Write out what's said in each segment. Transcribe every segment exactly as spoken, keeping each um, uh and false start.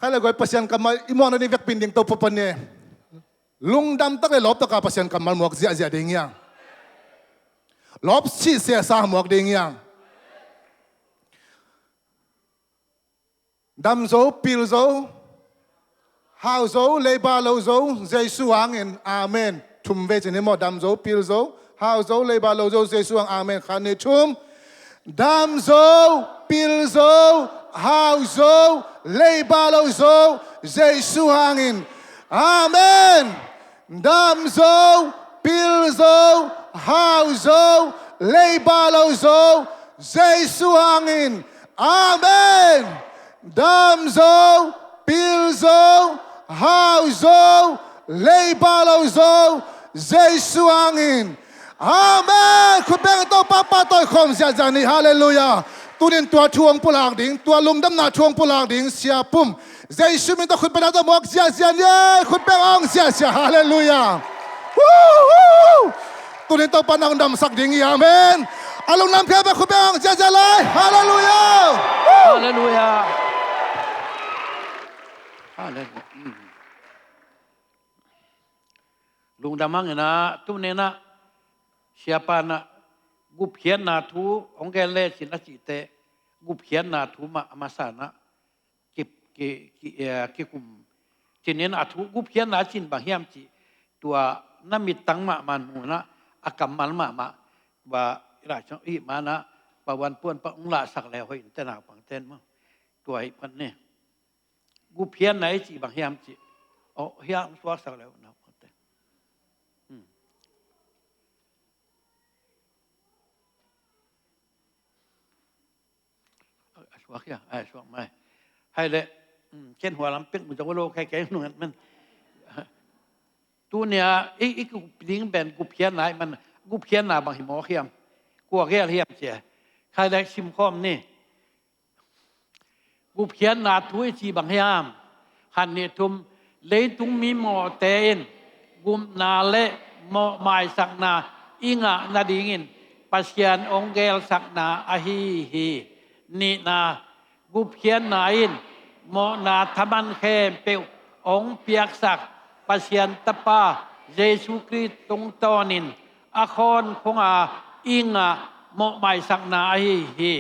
Khai le guai, Pasian kammal i muak nading vekpi in ding to papa ni. Lungdam tak le lawp taka Pasian kammal muak ziahziah ding hi hang. Lawp sihsia sa muak ding hi hang. Dam zo, pil zo, hau zo, leiba lo zo, Jesu hangin. Amen. Thum vei ci ni maw? Dam zo, pil zo, hau zo, leiba lo zo, Jesu hang. Amen. Khat, nih, thum. Dam zo, pil zo, hau zo, leiba lo zo, Jesu hangin. Amen. Dam zo, pil zo, hau zo, leiba lo zo, Jesu hangin. Amen. Dam zo, pil zo, hau zo, leiba lo zo, Jesu hangin. Amen. Khut beng Topa pahtawi khawm ziahziah ni. Halleluiah. Tunin tua thu hong pulak ding, tua lungdamna thu hong pulak ding, Sia Pum. Jesu min tawh khut beng na tawh muak ziahziah ni. Khut beng hong ziahziah. Halleluiah. Woo, woo. Tunin Topa na hong damsak ding hi. Amen. A lungdam khia bek khut beng hong ziahziah lai. Halleluiah. Woo. Halleluiah. Halleluiah. Mm. Lungdam hang in ah, tuni in ah, Siapa in ah, gupkhiatna thu hong gen le cin a cih teh, gupkhiatna thu mah a masa in ah, ki, ki, ki, eh, kikum. Cin in a thu gupkhiatna cin bang hiam cih, tua na mittang mahmah mun ah, a kammal mahmah, tua i lai ciang i hih man ah, Pa Van Puan pa hong lahsak le hoih in teh naupangte in maw. Tua hi pan ni. Gupkhiatna i cih bang hiam cih. Oh, hiah hong suaksak le naupangte. Hmm. A suak hia, a suak mai. Hai le, hmm, ken hua lam pek mu zong lo khai kei nung men. Tuni a, i, i gup ding pen gupkhiatna i man, gupkhiatna bang hi mawk hiam. Kua gel hiam cia. Khai le sim khawm ni. Gupkhiatna thu i cih bang hiam? Khat, nih, thum. Leitung mi mawhte in gupna le mawhmaisakna i ngah nadingin Pasian hong gelsakna ahi hi. Nihna, gupkhiatna in mawhna thaman khempeuh hong piaksak Pasian Tapa Jesu Khrist tungtawnin a khawnkhunga i ngah mawhmaisakna ahi hi.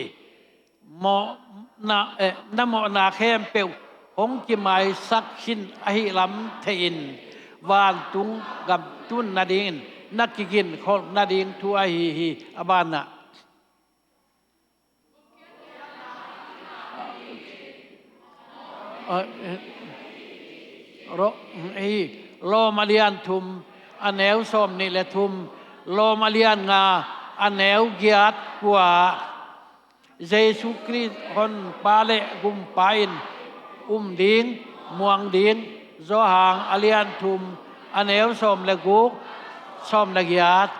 Mawhna, eh, na mawhna khempeuh hong kimaisak khin ahih lam theihin vantung gam tun nadingin na kiginkholh nading thu ahi hi. A banah, ah, eh, Ro-, hi, Rom a lian thum, a neu sawm nih le thum, Rom a lian nga, a neu giat kua. Jesu Khrist Honpa le Gumpa in um ding, muang ding. Johan a lian thum, a neu sawm le guk, sawm le giat.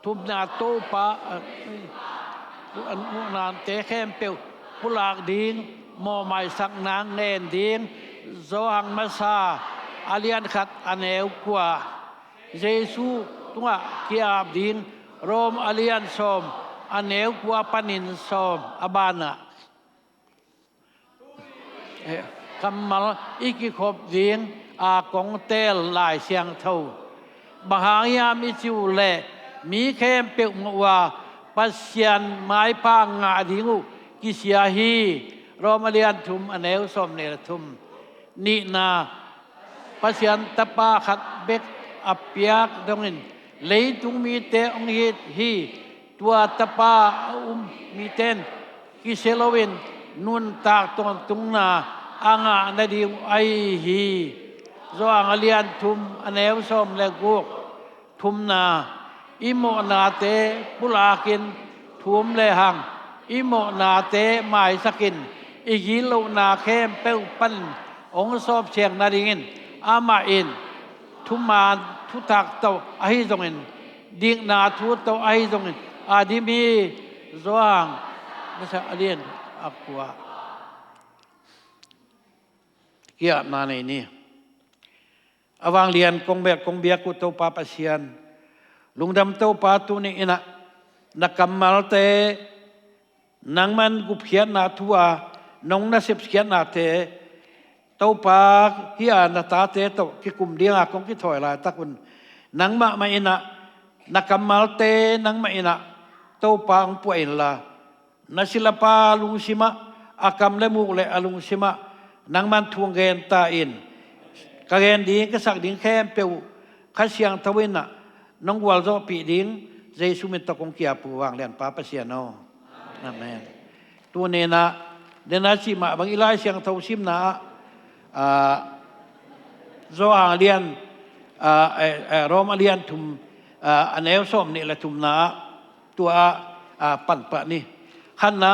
Thumna, Topa, eh, an muhnate khempeuh pulak ding, mawhmaisakna ngen ding. Johan masa a lian khat, a neu kua. Jesu tungah ki-ap ding. Rom a lian sawm, a neu kua panin sawm, a banah, eh, kammal i kikhop ding a kong teel Lai Siangtho. Bang hang hiam i cih uh leh, mi khempeuh mawh uh a, Pasian maipha ngah ding uh kisia hi. Rom a lian thum, a neu sawm nih le thum. Nihna, Pasian Tapa khat bek a piak dongin leitung mite hong it hi. Tua Tapa a um mite in kisia loin nuntak tawntungna a ngah nading uh ahi hi. Johan a lian thum, a neu sawm le guk. Thumna, i mawhnate pulakin thum lehang, i mawhnate maisakin, i gitlohna khempeuh panin hong sawpsiang nadingin amah in thuman thutak tawh ahi zongin, dikna thu tawh ahi zongin a dim hi. Johan masa a lian a kua. Ki-apna nei ni. A vanglian kong bel kong biak uh Topa Pasian, lungdam Topa, tuni in ah na kammalte, nangman gupkhiatna thu-a nong nasepkhiatnate Topa hi-a na tate tawh kikum dinga kong kithawi laitak un, nangmah mah in ah, na kammalte nangmah in ah Topa hong puah inla, na silapa lungsimah, a kam le muk le a lungsimah nangman thu hong gen ta in. Ka gen ding, ka sak ding khempeuh Kha Siangtho in ah nong gualzawhpih ding Jesu min tawh kong ki-ap uh, Vanglianpa Pasian aw. Amen. Tuni in ah, den a cih mah bang i Lai Siangtho simna ah, ah, Johan a lian, ah, eh, eh, Rom a lian thum, ah, a neu sawm nih le thumna ah, tua ah, ah, panpah ni. Khatna,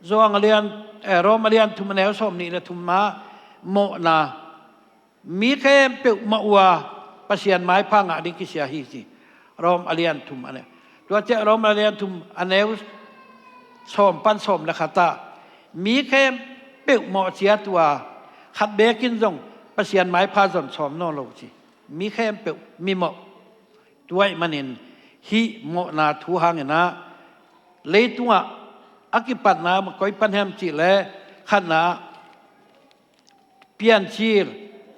Johan a lian, eh, Rom a lian thum a neu sawm nih le thumna, mawhna, mi khempeuh mawh uh a Pasian maipha ngah ding kisia hi ci. Rom a lian thum a neu. Tua ciah Rom a lian thum a neu sawm pan sawm le khat ah, mi khempeuh mawh ciat uh a, khat bekin zong Pasian maipha zon sawm nawn lo ci. Mi khempeuh mi mawh. Tua ahih manin hih mawhna thu hangin ah, leitungah a kipatna koi pan hiam cih leh, khatna ah, Piancil,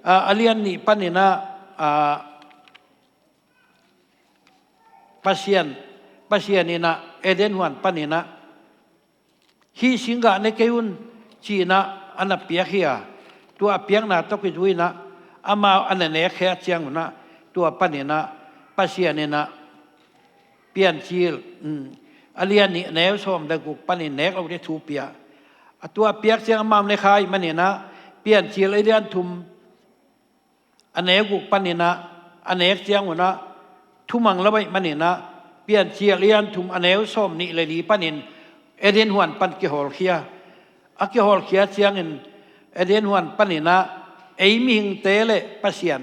ah, a lian nih panin ah, ah, Pasian, Pasian in ah Eden huan panin ah, hih singgah ne kei un, ci-in ah a na piak hi a, tua a piakna tawh kizui-in ah amau a na nek khia ciangun ah, tua panin ah Pasian in ah Piancil, um, a lian nih a neu sawm le guk panin nek lote thu pia. A tua a piak ciang amau ne kha ahih manin ah Piancil a lian thum a neu guk panin ah a nek ciangun ah thumang lo ahih manin ah Piancil a lian thum a neu sawm nih le li panin Eden huan pan kihawlkhia. A kihawlkhia ciangin Eden huan panin ah ei mihingte le Pasian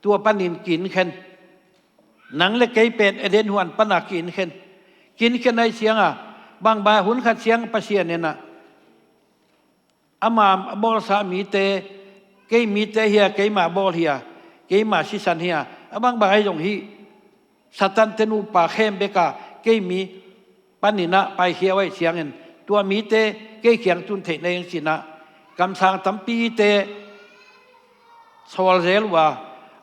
tua panin ki-inkhen. Nang le kei pen Eden huan pan a ki-inkhen. Ki-inkhen ahih ciang a, bangbang hun khat ciang Pasian in ah ama a bawlsa mite, kei mite hi a, keima bawl hi a, keima sisan hi a, a bangbang ahi zong hi, Satan te nupa khem bek a kei mi panin ah paikhia uh ahih ciangin, tua mite kei kiang tun theih nading ci-in ah kamsang tampite sawl zel uh a,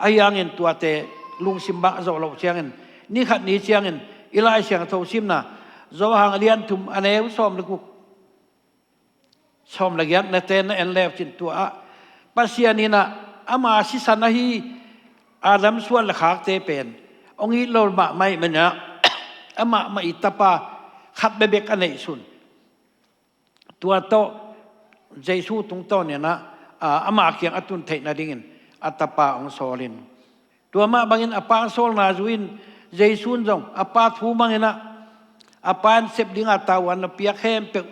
ahi hangin tuate lungsim bang a zawh loh ciangin, ni khat ni ciangin i Lai Siangtho simna, Johan a lian thum a neu sawm le guk, sawm le giatnate na en le uh cin, tua ah Pasian in ah ama sisan ahi Adam suan le khakte pen hong it lo mahmah ahih manin ah, amah mah i tapa khat bekbek a neihsun. Tua tawh Jesu tungtawn in ah, ah, ama kiang a tun theih nadingin a tapa hong sawl in. Tua mah bangin a pa hong sawlna zui-in Jesu in zong a pa thu bangin ah, a pa in sep dinga tavuan a piak khempeuh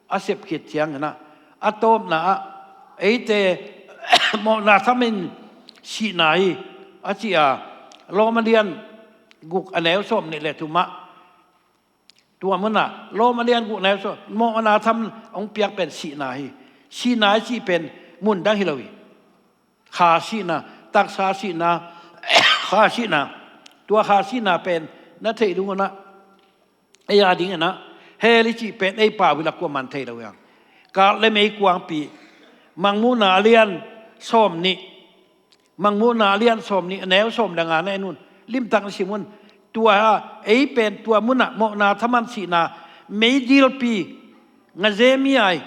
a sep khit ciangin ah, a tawpna ah eite mawhna thaman sihna hi, a ci a, Rom a lian guk a neu sawm nih le thum ah. Tua munah Rom a lian guk neu sawm, mawhna tham hong piak pen sihna hi. Sihna i cih pen mun dang hi lo hi. Kha sihna, taksa sihna, kha sihna. Tua kha sihna pen na theih ding un ah, ei a dingin ah hell i cih pen ei pau hi lo, kuaman thei lo hi hang. Kal le meikuangpi, Mangmuhna a lian sawm nih, Mangmuhna a lian sawm nih a neu sawm le nga na en un, limtak na sim un. Tua ei pen tua munah mawhna thaman sihna, meidilpi, ngazemi ai,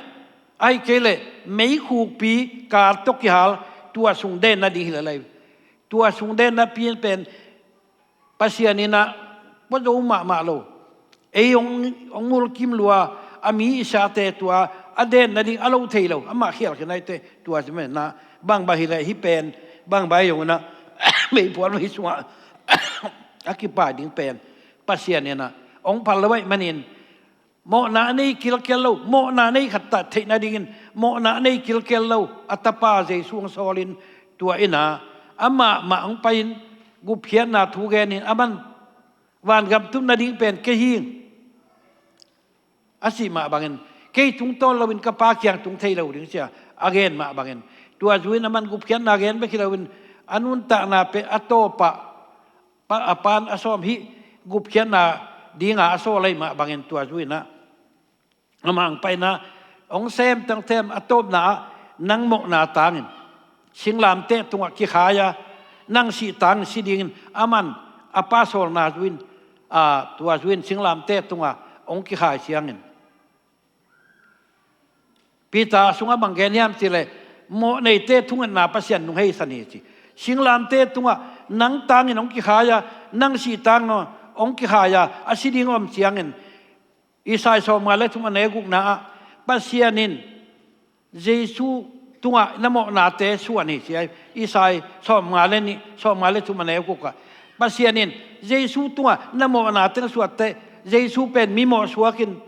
ahih kei leh meikhukpi, kal tawh kihal, tua sung den nading hi lel hi. Tua sung den napi pen Pasian in ah pua zo mahmah lo. Ei hong, hong mulkim lua, a mi i sate tua a den nading a lo thei lo, amah khial khin ahih teh, tua ci mah in ah, bangbang hi leh hih pen, bangbang hi zongin ah, meiphual mei sungah a kipai ding pen Pasian in ah hong phal lo ahih manin, mawhna a nei kilkel lo, mawhna a nei khat ta theih nadingin, mawhna a nei kilkel lo a tapa Jesu hong sawl in, tua in ah amah mah hong pai-in gupkhiatna thu gen in, aman vangam tun nading pen kei hi ing, a cih mah bangin, kei tungtawn loin ka Pa kiang tung thei lo ding ci a a gen mah bangin, tua zui-in aman gupkhiatna gen bek hi loin, a nuntakna pen a tawpah, pa, a pan a sawm hih gupkhiatna dinga a sawl ahih mah bangin, tua zui-in ah amah hong pai-in ah hong sem tengteng a tawpna ah nang mawhna tangin singlamteh tungah kikhai a, nang sih tangin si dingin aman a Pa sawlna zu in, a, tua zu in singlamteh tungah hong kikhai ciangin Peter sungah bang gen hiam cih leh, mawhneite thungetna Pasian lungheisan hi ci. Singlamteh tungah nang tangin hong kikhai a, nang sih tangin hong kikhai a, a si ding om ciangin Isai sawmnga le thum a neu gukna ah Pasian in Jesu tungah na mawhnate suan hi ci a, Isai sawmnga le nih, sawmnga le thum a neu guk ah Pasian in Jesu tungah na mawhnate suatteh Jesu pen mimawh suakin,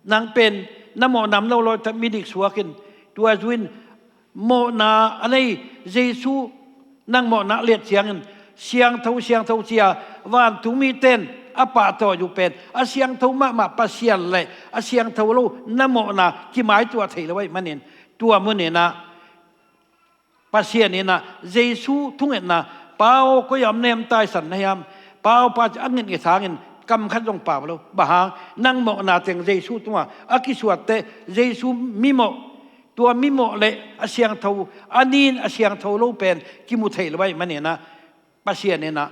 nang pen na mawhna om lo lawiteh midik suakin, tua zu in mawhna a nei Jesu nang mawhna liat ciangin siangtho, siangtho ci a, vantung mite in a pahtawi uh pen a siangtho mahmah Pasian le a siangtho lo na mawhna kimaituah thei lo ahih manin, tua munin ah Pasian in ah Jesu thungetna, Pa aw, koi ah om na hiam, taisan na hiam? Pa aw, Pa ci a ngitnget hangin kam khat zong pau lo. Bang hang? Nang mawhna teng Jesu tungah a kisuatteh Jesu mimawh, tua mimawh le a siangtho, a nin a siangtho lo pen kimu thei lo ahih manin ah Pasian in ah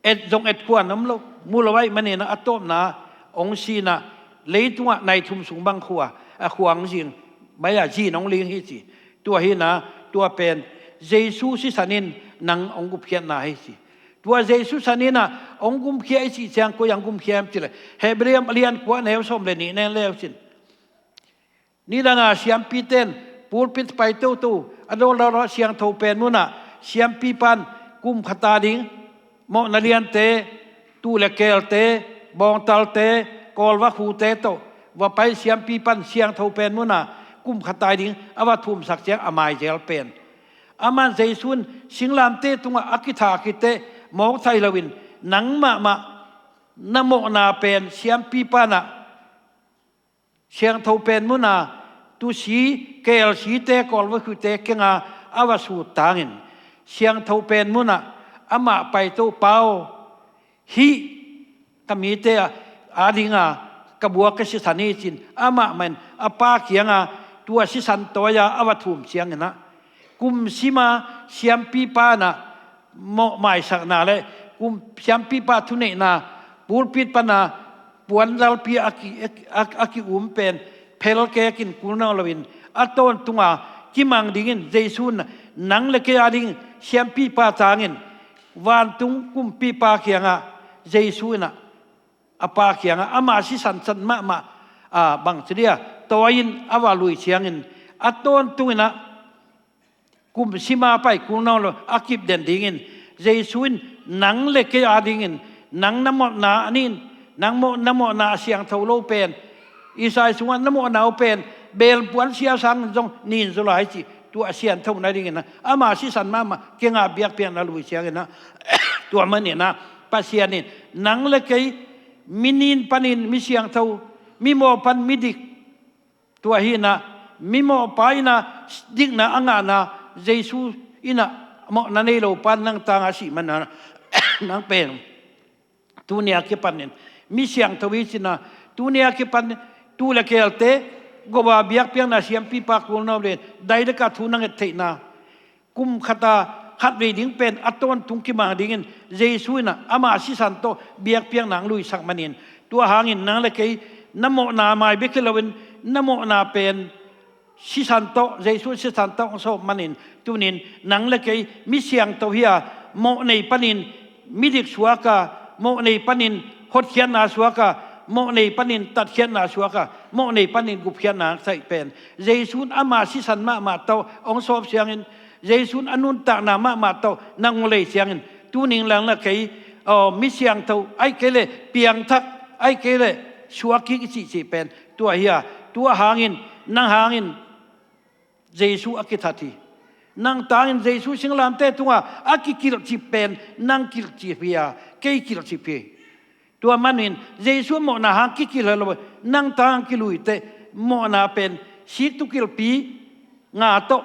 et zong et khuan om lo, mu lo ahih manin ah a tawpna hong si in ah leitungah nai thum sung bang khua, a khua hong zing, mai-ah zin hong ling hi ci. Tua hi in ah tua pen Jesu sisan in nang hong gupkhiatna hi ci. Tua Jesu san in ah hong gupkhiat i cih ciang koi ah hong gupkhiat hiam cih leh, Hebrew a lian kua a neu sawm le nih na en le uh cin. Nidang a siampite in pulpit pai toto a dawldawla siangtho pen munah siampipa in kum khat a ding mawhna liante, tuu le keelte, bawngtalte, kawlva khute tawh va pai siampipa in siangtho pen munah kum khat a ding a va thumsak ciang a maizel pen. Aman Jesu in singlamteh tungah a kithak hi teh mawk thei loin nang mahmah na mawhna pen siampipa in ah siangtho pen muna tuusi, keelsite, kawlva khute kiangah a va sut tangin siangtho pen munah amah paito, Pa aw, hih ka mite a dinga ka buak ka sisan hi cin amah mah in a Pa kiangah tua sisan tawi-a a va thum ciangin ah kum sima siampipa in ah mawh maisakna le kum siampipa thuneihna pulpit pana puan lalpi a ki, a, a, a ki-um pen phelkek in kul nawn loin a tawntunga kimang dingin Jesu in nang le kei a ding siampipa tangin vantung kumpipa kiangah Jesu in ah a Pa kiangah ama sisan san mahmah, a, bangci dia tawi-in a va lui ciangin a tawntungin ah kum sima pai kul nawn lo a kip den dingin Jesu in nang le kei a dingin nang na mawhna a nin, nang mawh, na mawhna a siangtho lo pen, Isai sungah na mawhna uh pen beelpuan sia sangin zong nin zaw lai ci, tua a siangtho nadingin ah ama sisan mahmah kiangah biakpiakna lui ciangin ah tua manin ah Pasian in nang le kei mi nin panin mi siangtho, mi mawh pan mi dik, tua hi in ah mi mawhpa in ah dikna a ngahna Jesu in ah mawhna nei lo pan nang tangah a sih manin ah nang pen tuni-a kipanin mi siangtho hi cin ah, tuni-a kipan tuu le keelte, gobah biakpiakna siampipa kul nawn lo in dai dekah thu na nget theihna, kum khata khatvei ding pen a tawntung kimang dingin Jesu in ah ama sisan tawh biakpiakna hong luisak manin, tua hangin nang le kei na mawhna mai bek hi loin na mawhna pen sisan tawh, Jesu sisan tawh hong sawp manin, tunin nang le kei mi siangtho hi a, mawh nei panin midik suak a, mawh nei panin hotkhiatna suak a, mawh nei panin tatkhiatna suak a, mawh nei panin gupkhiatna sai pen Jesu in ama sisan mahmah tawh hong sawp ciangin, Jesu in a nuntakna mahmah tawh nang hong lei ciangin, tuning lang na kei, aw, mi siangtho, ahih kei leh piangthak, ahih kei leh suak kik i cihcih pen tua hi a, tua hangin nang hangin Jesu a kithat hi. Nang tangin Jesu singlamteh tungah a kikilhcip pen nang kilhcip hi a, kei kilhcip hi. Tua manin Jesu mawhna hang kikilh lo, nang tang kilui teh mawhna pen siktukilhpi nga tawh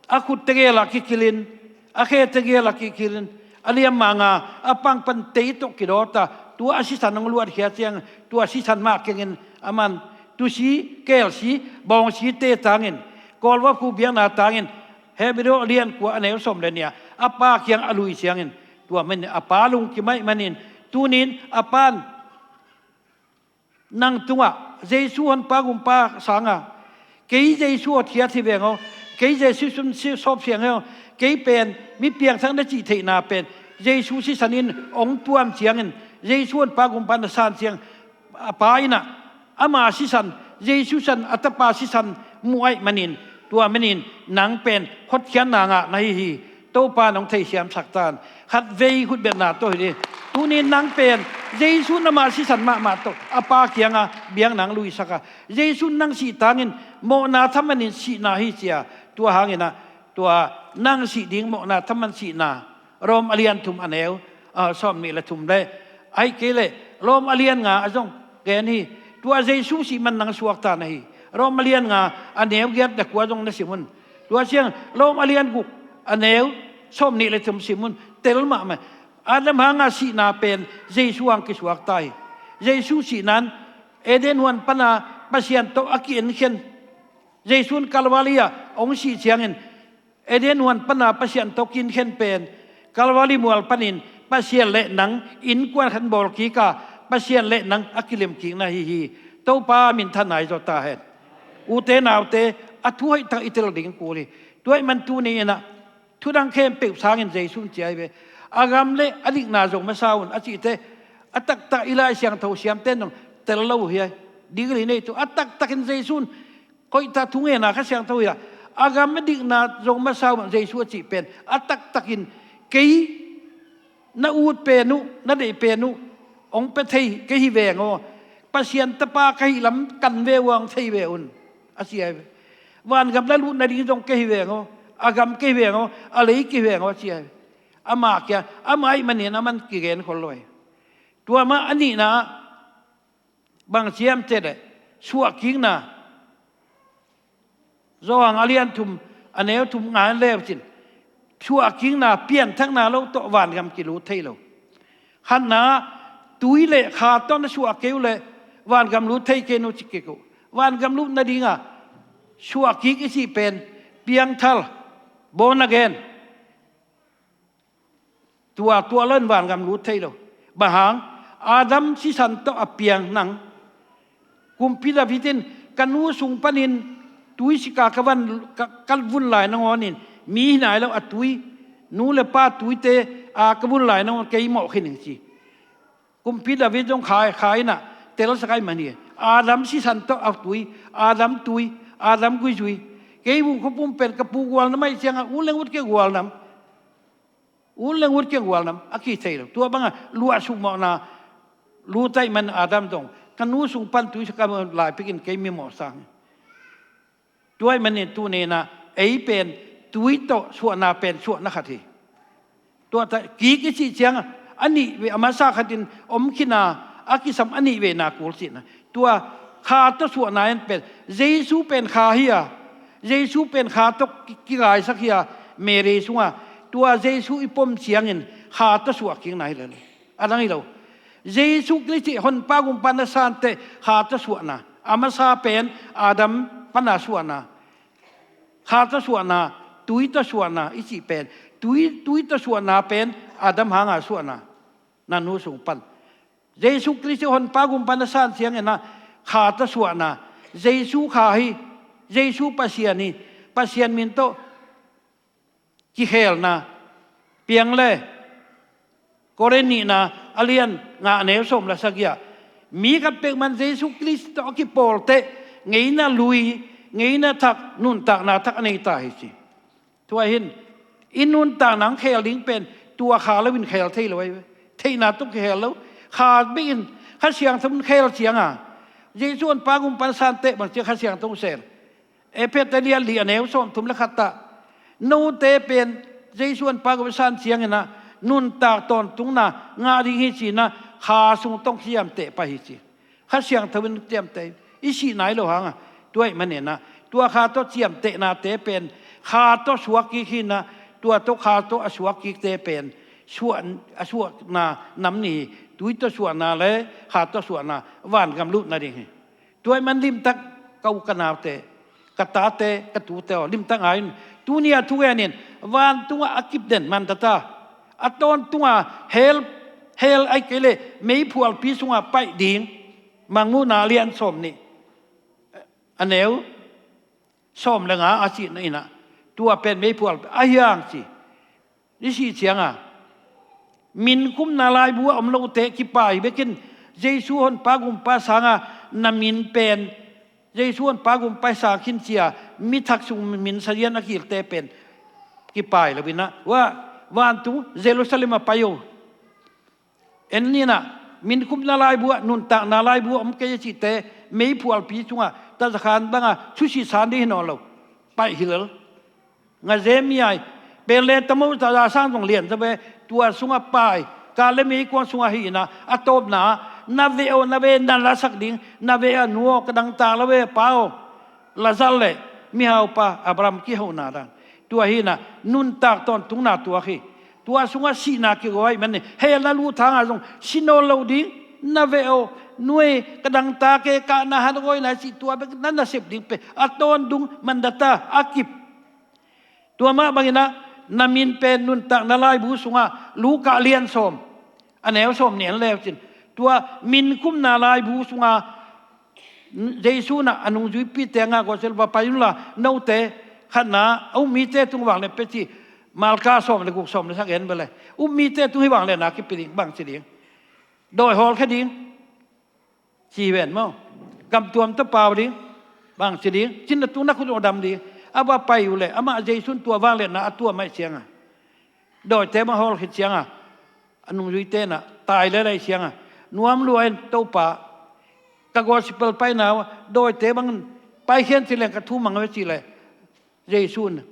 a khut tegel ah kikilhin, a khe tegel ah kikilhin, a liamma nga a pang pan tei tawh kidawt a, tua a sisan hong luatkhiat ciang tua sisan mah kengin aman Tusi, kelsi, bawngsi te tangin, Kawlvakhu biakna tangin, Hebrew a lian kua a neu sawm le nih ah a pa kiang a lui ciangin, tua manin a pa lungkim ahih manin, tunin a pan nang tungah Jesu Honpa Gumpa sanga, kei Jesu hotkhiat hi veng aw, kei Jesu sung si sawp siang aw, kei pen mi piangthak na cih theihna pen Jesu sisan in hong tuam ciangin, Jesu Honpa Gumpa na san ciang, a pa in ah ama sisan, Jesu sisan, a tapa sisan muh ahih manin, tua manin nang pen hotkhiatna ngah na hi hi. Topa nong theisiamsak tan. Khatvei khutbetna tawh hi ding. Tunin nang pen Jesu in ama sisan mahmah tawh a pa kianga biak nang luisak a, Jesu in nang sih tangin mawhna thaman in sihna hi ci a, tua hangin ah, tua nang sih ding mawhna thaman sihna, Rom a lian thum a neu, ah, sawm nih le thum le, ahih kei leh Rom a lian nga ah zong gen hi. Tua Jesu sih man nang suakta na hi. Rom a lian nga a neu giat le kua zong na sim un. Tua ciang Rom a lian guk a neu sawm nih le thum sim un. Tel mahmah. Adam hanga sihna pen Jesu hang kisuakta hi. Jesu sihna in Eden huan pana Pasian tawh a ki-enkhen. Jesu in Kalvari ah hong sih ciangin, Eden huan pana Pasian tawh kinkhen pen Kalvari mual panin Pasian le nang innkuan khat bawl kik a, Pasian le nang a kilim kik na hi hi. Topa minthanna hi zaw ta hen. Ute naute, a thu hoih tak i tel ding kul hi. Tua ahih man tuni in ah, thu dang khempeuh sangin Jesu in ci ahi ve. A gam le a dikna zong masa un a cihte, a taktak i Lai Siangtho siamte in zong tel lo uh hi ai. Degree nei tu a taktakin Jesu in koihta thungenna Kha Siangtho hi a, a gam a dikna zong masa uh Jesu a cih pen a taktakin, kei na ut pen uh, na deih pen uh hong pia thei kei hi veng aw, Pasian tapa ka hih lam kan ve uh a hong thei ve un, a ci ahi ve. Vangam na lut nading zong kei hi veng aw, a gam kei hi veng aw, a lei kei hi veng aw, a ci ahi ve. Amah kia, amah ahih manin aman kigen khol lo ahi. Tua mah a nihna ah, bang ciam teh leh, suahkikna. Johan a lian thum, a neu thum nga en leu cin, suahkikna, pianthakna lo tawh vangam kilut thei lo. Khatna, tui le kha tawh na suah kei uh leh vangam lut thei kei uh ci kik uh. Vangam lut nadinga suahkik i cih pen piangthar, born again. Tua, tua lo in vangam lut thei lo. Bang hang? Adam sisan tawh a piang nang. Kumpi David in, ka nu sung panin tui sika ka van, ka, ka vun lai nangawnin, mi hi nai lo a tui, nu le pa tuite a ka vun lai nangawn kei mawh khin ing ci. Kumpi David zong Kha, Kha in ah telsak ahih man hi. Adam sisan tawh a tui, Adam tui, Adam guizui. Kei vung khupum pen ka pu gualnam ahih ciangah, ut leng ut kei gualnam. Ut leng ut kei gualnam, a kithei lo. Tua banga luah sukmawhna lut ahih man Adam zong, ka nu sung pan tui sika ka vun lai pekin kei mi mawh sang. Tua ahih manin tuni in ah, ei pen tui tawh suahna pen suahna khat hi. Tua ta kik i cih ciangah, a nih ve, a masa khatin om khin a, a kisam a nih ve na kul cihna. Tua Kha tawh suahna in pen, Jesu pen Kha hi a, Jesu pen Kha tawh ki, kigaisak hi a, Mary sungah, tua Jesu i pom ciangin Kha tawh suahkikna hi lel. A dang hi lo. Jesu Khrist i Honpa Gumpa na santeh Kha tawh suahna. A masa pen Adam pana suahna. Kha tawh suahna, tui tawh suahna i cih pen. Tui, tui tawh suahna pen Adam hanga suahna. Na nu sung pan. Jesu Khrist i Honpa Gumpa na san ciangin ah Kha tawh suahna. Jesu Kha hi. Jesu Pasian hi. Pasian min tawh kikhelna, piang le. Korin nihna a lian nga a neu sawm le sagih ah, mi khat peuhmah in Jesu Khrist tawh a kipawlteh ngeina lui, ngeina thak, nuntakna thak a nei ta hi ci. Tua hi in, i nuntakna hong khel ding pen tua Kha lo in khel thei lo ahi ve. Theihna tawh kikhel lo. Kha bek in, Kha Siangtho in khel cianga, Jesu Honpa Gumpa na santeh bang ciang Kha Siangtho hong sel. Efesa a lian li a neu sawmthum le khat ah, note pen Jesu Honpa Gumpa na san ciangin ah nuntak tawntungna ngah ding hi ci-in ah Kha sung tawh hong ciamteh pah hi ci. Kha Siangtho in ciamteh, i sih nai lo hanga. Tua ahih manin ah, tua Kha tawh ciamtehnate pen Kha tawh suakkik hi-in ah, tua tawh Kha tawh a suakkikte pen suah, a suahna nam nih hi. Tui tawh suahna le Kha tawh suahna, vangam lut nading hi. Tua ahih man limtak ka u ka naute, ka tate, ka tute aw, limtak ngai un. Tuni a thugen in, vantungah a kip den mandata, a tawntunga hell, hell ahih kei leh meiphualpi sunga paih ding, Mangmuhna a lian sawm nih, a neu sawm le nga a cihna in ah, tua pen meiphualpi ahi hang ci. I sih cianga, min khumna laibu a om lote kipai bekin, Jesu honpa gumpa sanga na min pen, Jesu honpa gumpa i sang khin cia, mi thak sung min sazian a kilte pen kipai lo in ah, ua, vantung Jerusalem a pai uh. En ni in ah, min khumna laibu ah, nuntakna laibu ah om kei a cihte, meiphualpi sungah tazakhan banga thusi san ding hi nawn lo. Paih hi lel. Nga zemi ai, pen le tamo za sang zong lian zaw ve, tua sungah pai, ka le meikuang sungah hi in ah, a tawpna ah, na veh aw, na veh, na lasak ding, na veh a nu aw, ka dangtak lo ve, pa aw, Lazar le mihaupa Abraham kihona dan. Tua hi in ah, nuntak tawntungna tuak hi. Tua sungah sihna kigawi man ni, hell na lut hanga zong si nawn lo ding, na veh aw, nu ei, ka dangtak e, ka na han gawina cih tua bek na nasep ding pen a tawntung mandata a kip. Tua mah bangin ah, na min pen nuntakna laibu sungah, Luka lian sawm, a neu sawm nih en leu cin. Tua min khumna laibu sunga Jesu in ah a nungzuipite nga gospel va pai unla, note khatna, a um mite tung vanglian pia ci, Marka sawm le guk, sawm le sagih en bele. Um mite tung hi vanglianna kipi ding, bang ci ding. Dawi hawlkhia ding. Ci ven maw. Gamtuam tawh pau ding. Bang ci ding. Cin na tung na khut aw dam ding. A va pai uh leh, amah Jesu in tua vanglianna a tuam ahih cianga, dawite bang hawlkhit cianga, a nungzuite in ah tai le lai cianga, nuam lua in, Topa, ka gospel paina uh dawite bangin paikhia in ci leng ka thu mang ve cih leh, Jesu in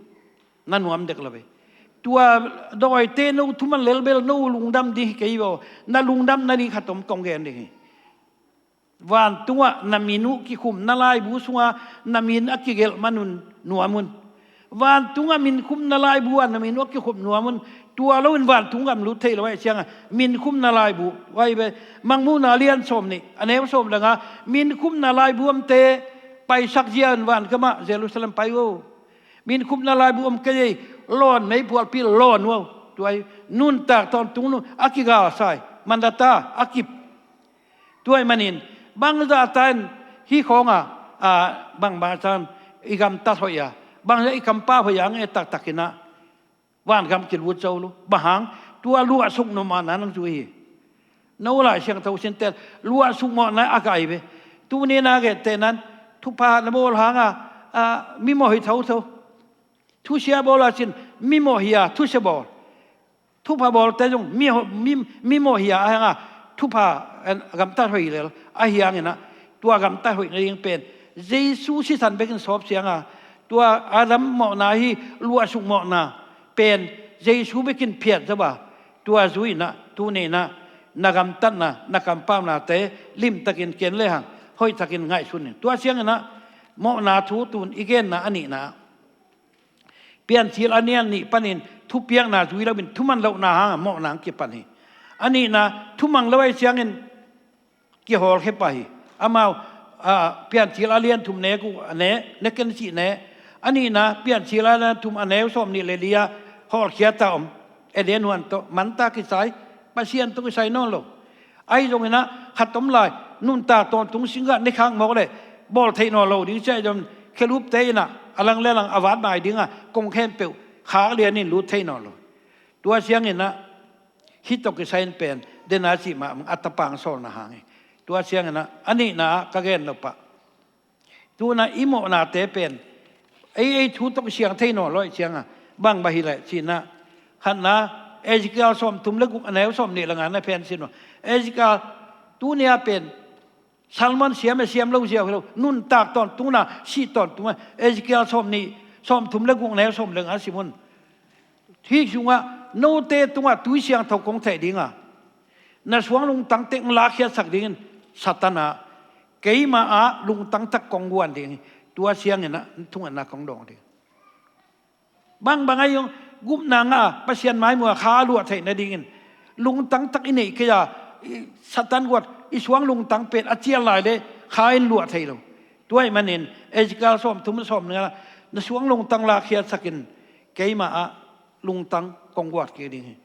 na nuam dek lo ve. Tua dawite no thuman lelbel no lungdam ding hi kei ve aw, na lungdam nading khat om kong gen ding hi. Vantungah na min uh kikhumna laibu sunga na min a kigelh man un, nuam un. Vantungah min khumna laibu ah na min uh a kikhum, nuam un. Tua loin vantung gam lut thei lo ahih cianga, min khumna laibu, vai ve, Mangmuhna lian sawm nih, a neu sawm le nga, min khumna laibu omte paisak zia un, van kamah Jerusalem pai uh aw. Min khumna laibu om kei ei, lawn, meiphualpi lawn uh aw. Tua hi, nuntak tawntung nu a kigalsai mandata a kip. Tua ahih manin, bangzah ta in hih khawnga, a, bangbang a tan i gamtat hoih a, bangzah i kampau hoih a, nge taktak in ah, vangam kilut zo lo. Bang hang, tua luahsuk nopmawhna nang zui hi. No Lai Siangtho sinte luahsuk mawhna a gai ve. Tuni na gette nan, thupha na bawl hanga, a, mimawh hi thotho. Thusia bawl a cin, mimawh hi a, thusia bawl. Thupha bawlte zong mi, mi, mimawh hi a, ahi hanga thupha, en, gamtat hoih lel ahi hangin ah, tua gamtat hoih nading pen Jesu sisan bekin sawp cianga, tua Adam mawhna hi, luahsuk mawhna pen Jesu bekin phiat zo a, tua zui in ah, tuni in ah, na gamtatna, na kampaunate limtakin ken lehang hoihtakin ngaihsun in. Tua ciangin ah, mawhna thu tun i genna a nihna, Piancil a lian nih panin thupiakna zui loin thuman lohna hanga mawhna hong kipan hi. A nihna, thumang lo ahih ciangin kihawlkhia pah hi. Amau, a, Piancil a lian thum ne, ku, a ne, ne ken cih ne. A nihna, Piancil a lian thum a neu sawm nih le li-a hawlkhia ta om. Eden huan tawh, manta kisai, Pasian tawh kisai nawn lo. Ahi zongin ah, khat om lai, nuntak tawntung singgah ne khak mawk leh, bawl theih nawn lo ding ciah zong, khelupte in ah, a lang le lang a vat nai dingah, kong khempeuh khak lianin lut theih nawn lo. Tua ciangin ah, hih tawh kisai in pen, dena cih mah, a tapang sawlna hang hi. Tua ciangin ah, a nihna ah ka gen lo pah. Tuna i mawhnate pen ei, ei thu tawh kisiang thei nawn lo ahih cianga, bang bang hi leh cihna, khatna, Ezekiel sawmthum le guk a neu sawmnih le nga na phen sin uh. Ezekiel, tuni a pen sermon siam e siam lo ziau hi lo, nuntak tawntungna, sih tawntungna, Ezekiel sawmnih, sawmthum le guk a neu sawm le nga sim un. Hih sungah note tungah tui siangtho kong theih dinga, na suang lungtang teng lakkhiatsak dingin Satan ah, keima ah lungtang tak kong guan ding hi. Tua ciangin ah thungetna kong dawng ding. Bangbang ahi zong gupna ngah a, Pasian maimuh a kha a luah theih nadingin lungtang tak i neih kei a, i Satan guat i suang lungtang pen a cial lai le Kha in luah thei lo. Tua ahih manin Ezekiel sawmthum sawmnga, na suang lungtang lakkhiatsakin keimah ah lungtang kong guat kik ding hi,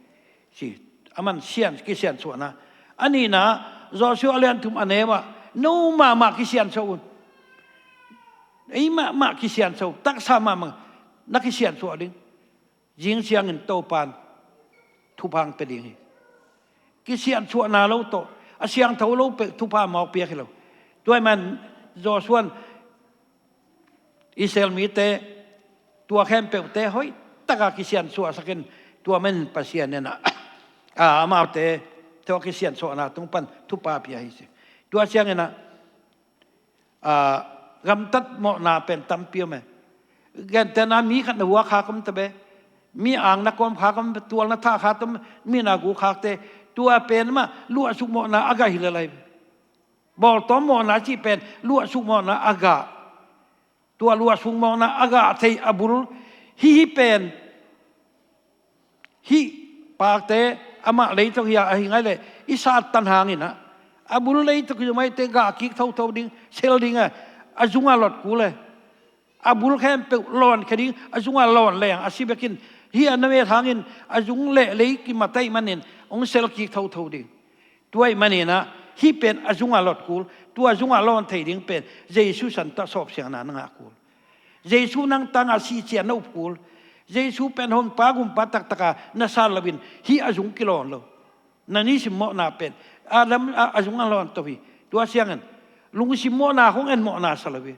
ci. Aman sian, kisiansuahna. A nihna, Joshua a lian thum a neu ah, no mahmah kisiansuah un. Ei mahmah kisiansuah, taksa mahmah na kisiansuah ding. Zing ciangin Topan thupha hong pia ding hi. Kisiansuahna lo tawh a siangtho lo peuh thupha mawk piak hi lo. Tua ahih man Joshua in Israel mite tua khempeuhte hoihtaka kisiansuahsakin, tua manin Pasian in ah, a, amaute tua kisiansuahna tung pan thupha pia hi ci. Tua ciangin ah, a, gamtat mawhna pen tampi om e. Gentehna, mi khat na hua khak om ta ve. Mi ang na kawm khak om, tual na thah khak om, mi na gu khakte. Tua pen mah luahsuk mawhna a gah hi lel hi. Bawltawm mawhna cih pen luahsuk mawhna a gah. Tua luahsuk mawhna a gah thei a bul hih, hih pen, hih pakte amah leitung hi a, ahi ngai leh i sattan hangin ah, a bul leitung hi zong maite gah kik thotho ding, sel ding a, a zungah lot kul e. A bul khempeuh lawnkhia ding, a zungah lawn leng a si bekin, hih a na met hangin a zung leh lei kimat ahih manin hong sel kik thotho ding. Tua ahih manin ah, hih pen a zungah lot kul, tua zungah lawn thei ding pen Jesu san tawh sawpsiangna na ngah kul. Jesu nang tangah sihcian na up kul. Jesu pen honpa gumpa taktaka na sat loin hih a zung kilawn lo. Na nisim mawhna pen Adam a, a zungah lawn to hi. Tua ciangin lungsim mawhna hong en mawhna sa lo hi.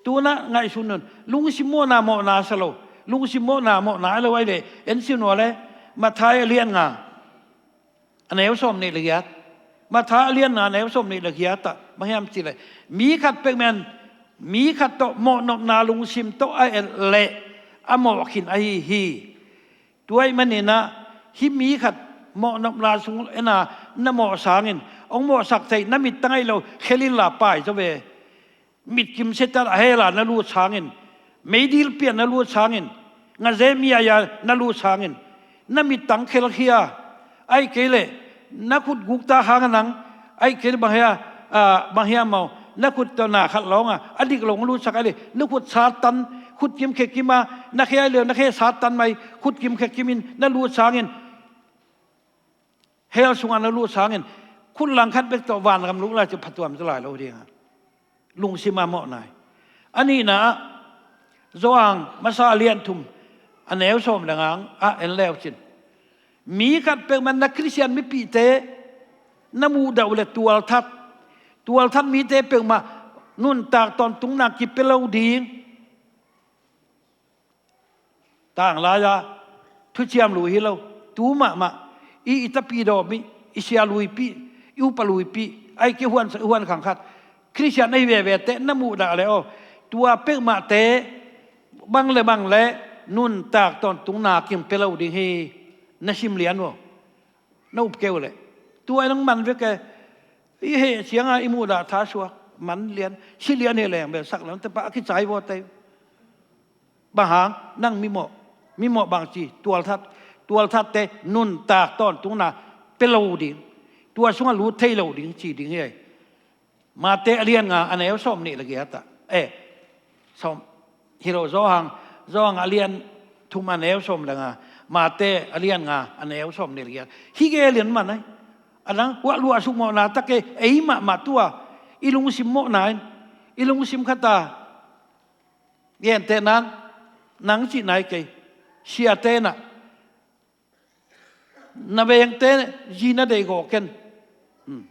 Tu-in ah ngaihsun un. Lungsim mawhna mawhna sa lo. Lungsim mawhna mawhna a lo ahih leh, en sin ua leh, Matthai a lian nga, a neu sawmnih le giat. Matthai a lian nga, a neu sawmnih le giat ah bang hiam cih leh, mi khat peuhmah in mi khat tawh mawhnopna lungsim tawh a et leh a mawh khin ahi hi. Tua ahih manin ah, hih mi khat mawhnopna sung en a, na mawh sangin, hong mawhsak thei na mittang ahih lo, khelin la pai zaw ve. Mit kimsia ta a hell ah na lut sangin, meidil pi ah na lut sangin, ngazemia ah na lut sangin, na mittang khelkhia, ahih kei leh na khut gukta hang a nang, ahih kei leh bang hia, ah, bang hia maw, na khut tawh na khat lawng a, a dik lo hong lutsak ahih leh, na khut sattan, khut kim khe kim a, na khe ahih leh, na khe sattan mai, khut kim khe kim in na lut sangin, hell sungah na lut sangin, khut langkhat bek tawh vangam lut lai cih phatuam zaw lai lo ding a. Lungsim a mawhna hi. A nihna ah, Johan masa a lian thum, a neu sawm le nga ah en le uh cin. Mi khat peuhmah in na Khristian mipihte na muhdah uh leh tualthat. Tualthat mite peuhmah nuntak tawntungna kipia lo ding. Tanglai-a thuciam lui hi lo, tu mahmah, i, i tapidawm i, i sia luipih, i upa luipih, ahih kei huan, huan khang khat, Khristian ahi vevete na muhdah leh aw, tua peuhmahte bang le bang le nuntak tawntungna kipia lo ding hi, na sim lian uh aw. Na up kei uh leh, tua in hong man vek e. I heh ciangin i muhdah tha suak, man lian, si lian hi leng bel sak lam te pah a kicai vawte. Bang hang, nang mimawh, mimawh bang ci, tualthat, tualthatte nuntak tawntungna pia lo ding, tua sungah lut thei lo ding ci ding hi. Matthai a lian nga, a neu sawmnih le giat ah. Eh, sawm, hi lo, Johan, Johan a lian thum, a neu sawm le nga, Matthai a lian nga, a neu sawmnih le giat. Hih gel in man ai. A dang, hua luahsuk mawhna tak e, ei mahmah tua, i lungsim mawhna in, i lungsim khat a, gentehna in, nang cihna hi kei, siate in ah, na vengte zi na deih gawh ken. Hmm.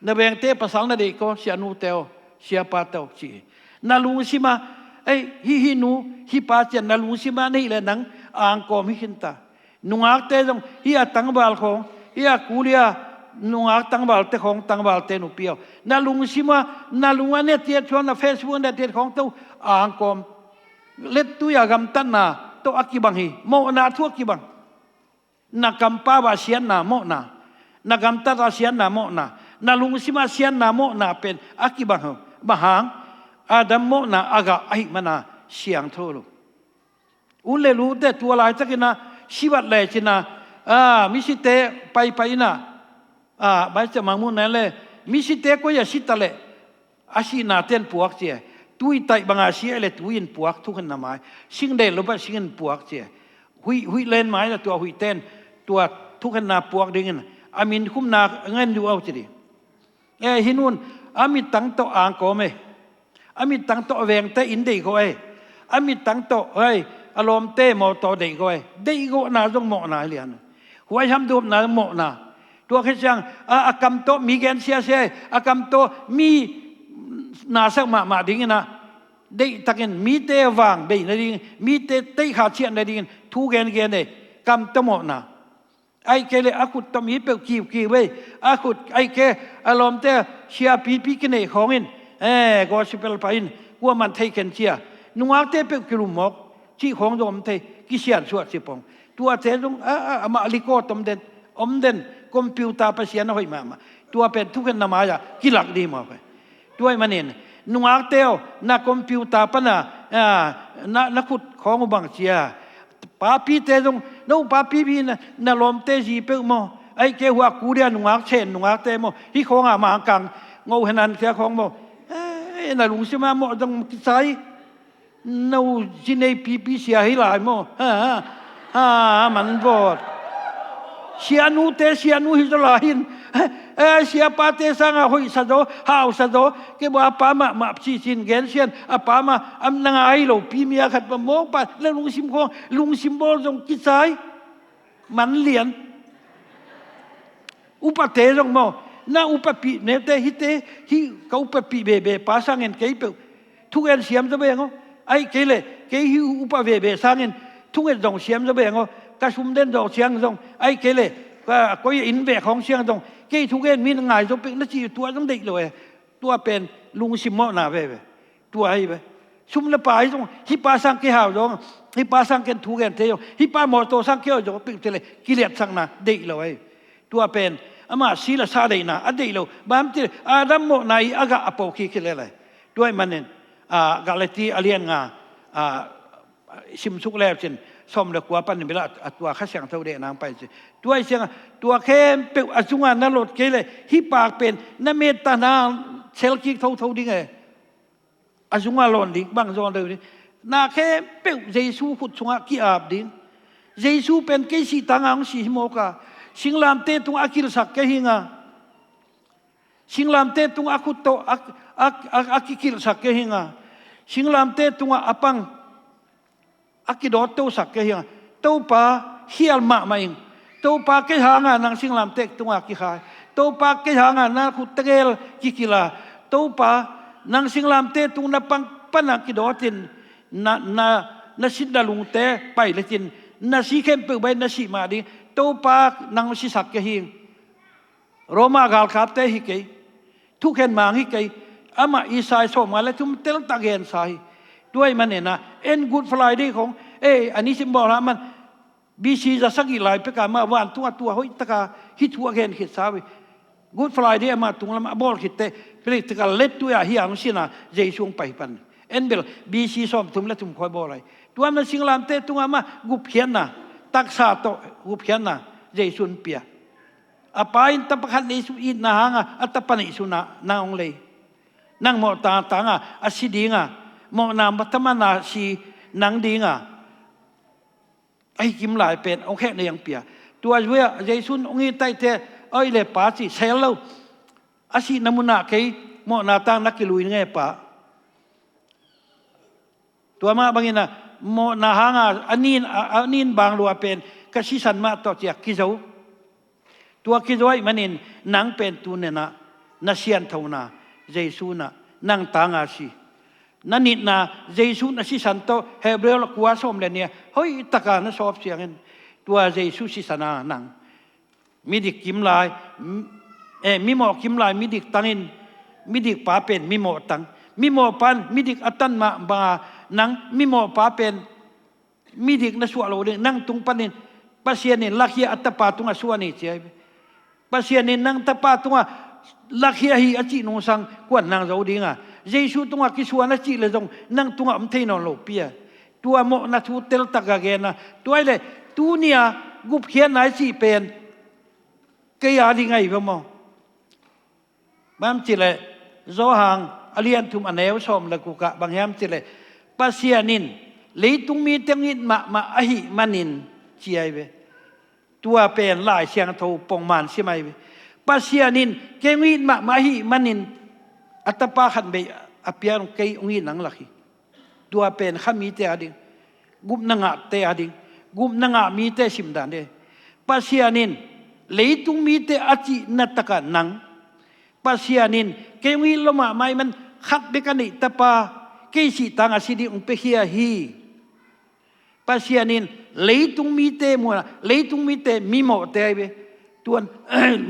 Na vengte pasal na deih kei aw, sianute aw, siapate aw, ci hi. Na lungsim ah, ei, hih, hih nu, hih pa ci-in na lungsim ah na hih leh nang angkawm hi khin ta. Nungakte zong, hih a tangval khawng, hih a kuli a nungak tangvalte khawng, tangvalte nupi aw. Na lungsim ah, na lung a na et khawng, na Facebook a na et khawng tawh angkawm. Lettui a gamtatna tawh a kibang hi, mawhna thu a kibang. Na kampau ah siatna mawhna, na gamtat ah siatna mawhna, na lungsim ah siatna mawhna pen a kibang hi. Bang hang, Adam mawhna a gah ahih manin siangtho lo. U le nute, tua laitakin ah, si vat lecin ah, a, misite paipai in ah, a, Bible mangmuhna in leh, misite koi ah si ta leh, A sihna ten puak ci e. Tui taih banga si e le tui in puak, thukhenna mai. Sing deih lo pah sing in puak ci e. Huih, huih len mai le tua huih ten tua thukhenna puak dingin a min khumna ngen duh au ci ding. E, hi nun, a mittang tawh angkawm e. A mittang tawh a vengte in deih khawh e. A mittang tawh, hei, a lawmte mawtaw deih khawh e. Deih khawhna zong mawhna hi lian. Huaiham duapna zong mawhna. Tua khit ciang, a, a kam tawh mi gen siasia e. A kam tawh mi nasak mahmah dingin a, deihtakin mite vang bei nading, mite teikha ciah nadingin thu gengen e. Kam tawh mawhna. Ahih kei le a khut tawh mi peuh kiukiu ei. A khut ahih kei a lawmte siapipi kineih khawngin, e, gospel pah in, kuaman thei khen cia. Nungakte peuh kilum mawk cih khawng zong om thei, kisiansuah cipong. Tuate zong, a, a, amah likawt om den, om den, computer Pasian a hoih mahmah. Tua pen thukhenna mai-ah kilak dih mawk e. Tua ahih manin, nungakte aw, na computer pana, a, na, na khut khawng uh bang cia. Papite zong, no papipi na, na lawmte zi peuh maw. Ahih kei hua kudia nungak chen nungakte maw. Hih khawnga mangkang ngoh henan sia khawng maw. E, na lungsim a mawh zong kisai. No zi nei pipi sia hi lai maw. Ha, ha. Ha, man vawt. Sianute, sianu hi zaw lai hin. E, siapate sanga hoihsa zaw, hausa zaw. Kei bua a pa mahmah cicin gen sian. A pa mah, am na ngai lo, pi mi a khat pa mawk pa, na lungsim khawng, lungsim bawl zong kisai. Man lian. Upate zong maw, na upapih neute, hihte, hih ka upapih bebe pa sangin kei peuh. Thugen siam zaw beng aw. Ahih kei le, kei hih upa bebe sangin, thunget zong siam zaw beng aw. Ka sum den zawh siang zong. Ahih kei le, ka koi inn vek hong siang zong. Kei thugen min ngai zaw peuh na ci tua zong deih lo e. Tua pen lungsim mawhna veve. Tua hi ve. Sum le pai zong, hih pa sang kei hau zong, hih pa sang ken thugen thei zong, hih pa mawtaw sang kei hau zong, peuh te le, kiliatsakna deih lo ahi. Tua pen, amah si le sa deihna, a deih lo. Bang ti, Adam mawhna i a gah a pawh khi khi le lai. Tua ahih manin, a, Galati a lian nga, a, simsuk le cin, sawm le kua pan bila, a tua Kha Siangtho deh nang pai cin. Tua i siang, tua khempeuh a zunga na lot kei le, hih pak pen, na met ta na sel kik thotho ding e. A zunga lawn ding, bang zawn deuh ding. Na khempeuh Jesu khut sungah ki-ap ding. Jesu pen kei sih tanga hong si hi mawk a. Singlamte tungah a kilsak kei hi nga. Singlamte tungah a khut tawh a, a, a, a kikilsak kei hi nga. Singlamte tungah a pang a kidawt tosak kei hi nga. Topa khial mahmah ing. Topa kei hanga nang singlamte tunga kikhai. Topa kei hanga na khut tegel kikila. Topa nang singlamte tung na pang pana kidawtin na, na, na sin na lungte pai letin na si khempeuh bai na sih mah ding. Topa nang sisak kei hi. Roma galkapte hi kei. Thukhen mang hi kei. Amah Isai sawmnga le thum teltak gensa hi. Tua ahih manin a, en Good Friday khong, e, a nisim bawl hah man, B C za sagih lai peka mah vantung a tua hoihtaka hih thu a gen khitsa uh hi. Good Friday amah tunglam a bawl khitte, practical lettui a hi ang sina Jesu hong pai pan. En bel B C sawmthum le thum khoi bawl lai. Tua man singlamte tunga mah gupkhiatna, taksa tawh gupkhiatna Jesu hong pia. A pa in tapa khat neihsun itna hanga a tapa neihsun ah nang hong lei. Nang mawh tangtanga a si dinga, mawhna matamana si nang dinga. Ahi kim lai pen hong khek nei ang pia. Tua zuia Jesu in hong it taihte, oi le pa ci sel lo. A sihna munah kei mawhna tang na kilui nge pa. Tua mah bangin a mawhna hanga a nin, a, a nin bang lua pen ka sisan mah tawh ciak kizo. Tua kizo ahih manin nang pen tunenah na sianthona Jesu nah nang tanga si. Na nitna Jesu na sisan tawh Hebrew kua sawm le nia hoihtaka na sawp siangin tua Jesu sisana nang midik kimlai, m-, eh, mimawh kimlai midik tangin, midik pa pen mimawh tang. Mimawh pan midik a tan mah banga nang mimawh pa pen midik na suah lo ding, nang tung panin Pasian in lakhia a tapa tungah suah ni cia hi. Pasian in nang tapa tungah lakhia hi a cih nungsang kuan nang zo dinga. Jesu tungah kisuan a cih le zong nang tungah om thei nawn lo pia. Tua mawhna thu teltak a genna. Tua hi le tunia gupkhiatna i cih pen kei a ding ahi ve maw? Bang ci le Johan a lian thum a neu sawm le guk ah bang hiam cih leh, Pasian in leitung mite hong it mahmah ahih manin ci ahi ve. Tua pen Lai Siangtho pongman sim ahi ve. Pasian in kei hong it mahmah ahih manin a tapa khat bei a piak, kei hong it nang lak hi. Tua pen kha mite a ding, gupna ngahte a ding, gupna ngah mite simdan de. Pasian in leitung mite a cihna takah nang, Pasian in kei hong it lo mahmah ahih man khat bek a neih tapa, kei sih tang a si ding hong piakhia hi. Pasian in leitung mite muhna, leitung mite mimawhte ahi ve. Tuan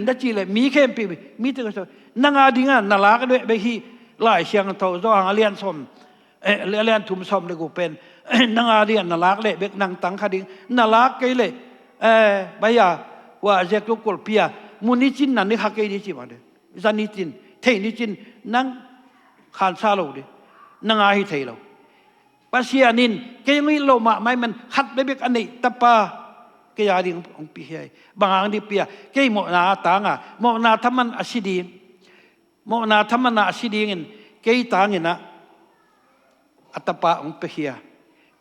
na cih leh mi khempeuh, mite ka sa, nang a dingah na lak bek hi. Lai Siangtho Johan a lian sawm, eh, a lian thum sawm le guk pen, nang a dingah na lak leh bek nang tang kha ding, na lak kei leh, eh, baya, wa zek tu kulpi a, mu ni cin na ni kha kei di ci mah de. Za ni cin, thei ni cin, nang khansa lo di, nang a hi thei lo. Pasian in kei hong it lo mahmah ahih man khat bekbek a neih tapa kei a ding hong piakhia hi. Bang hang ding pia, kei mawhna a tang a, mawhna thaman a si ding, mawhna thaman a si dingin kei tangin ah a tapa hong piakhia.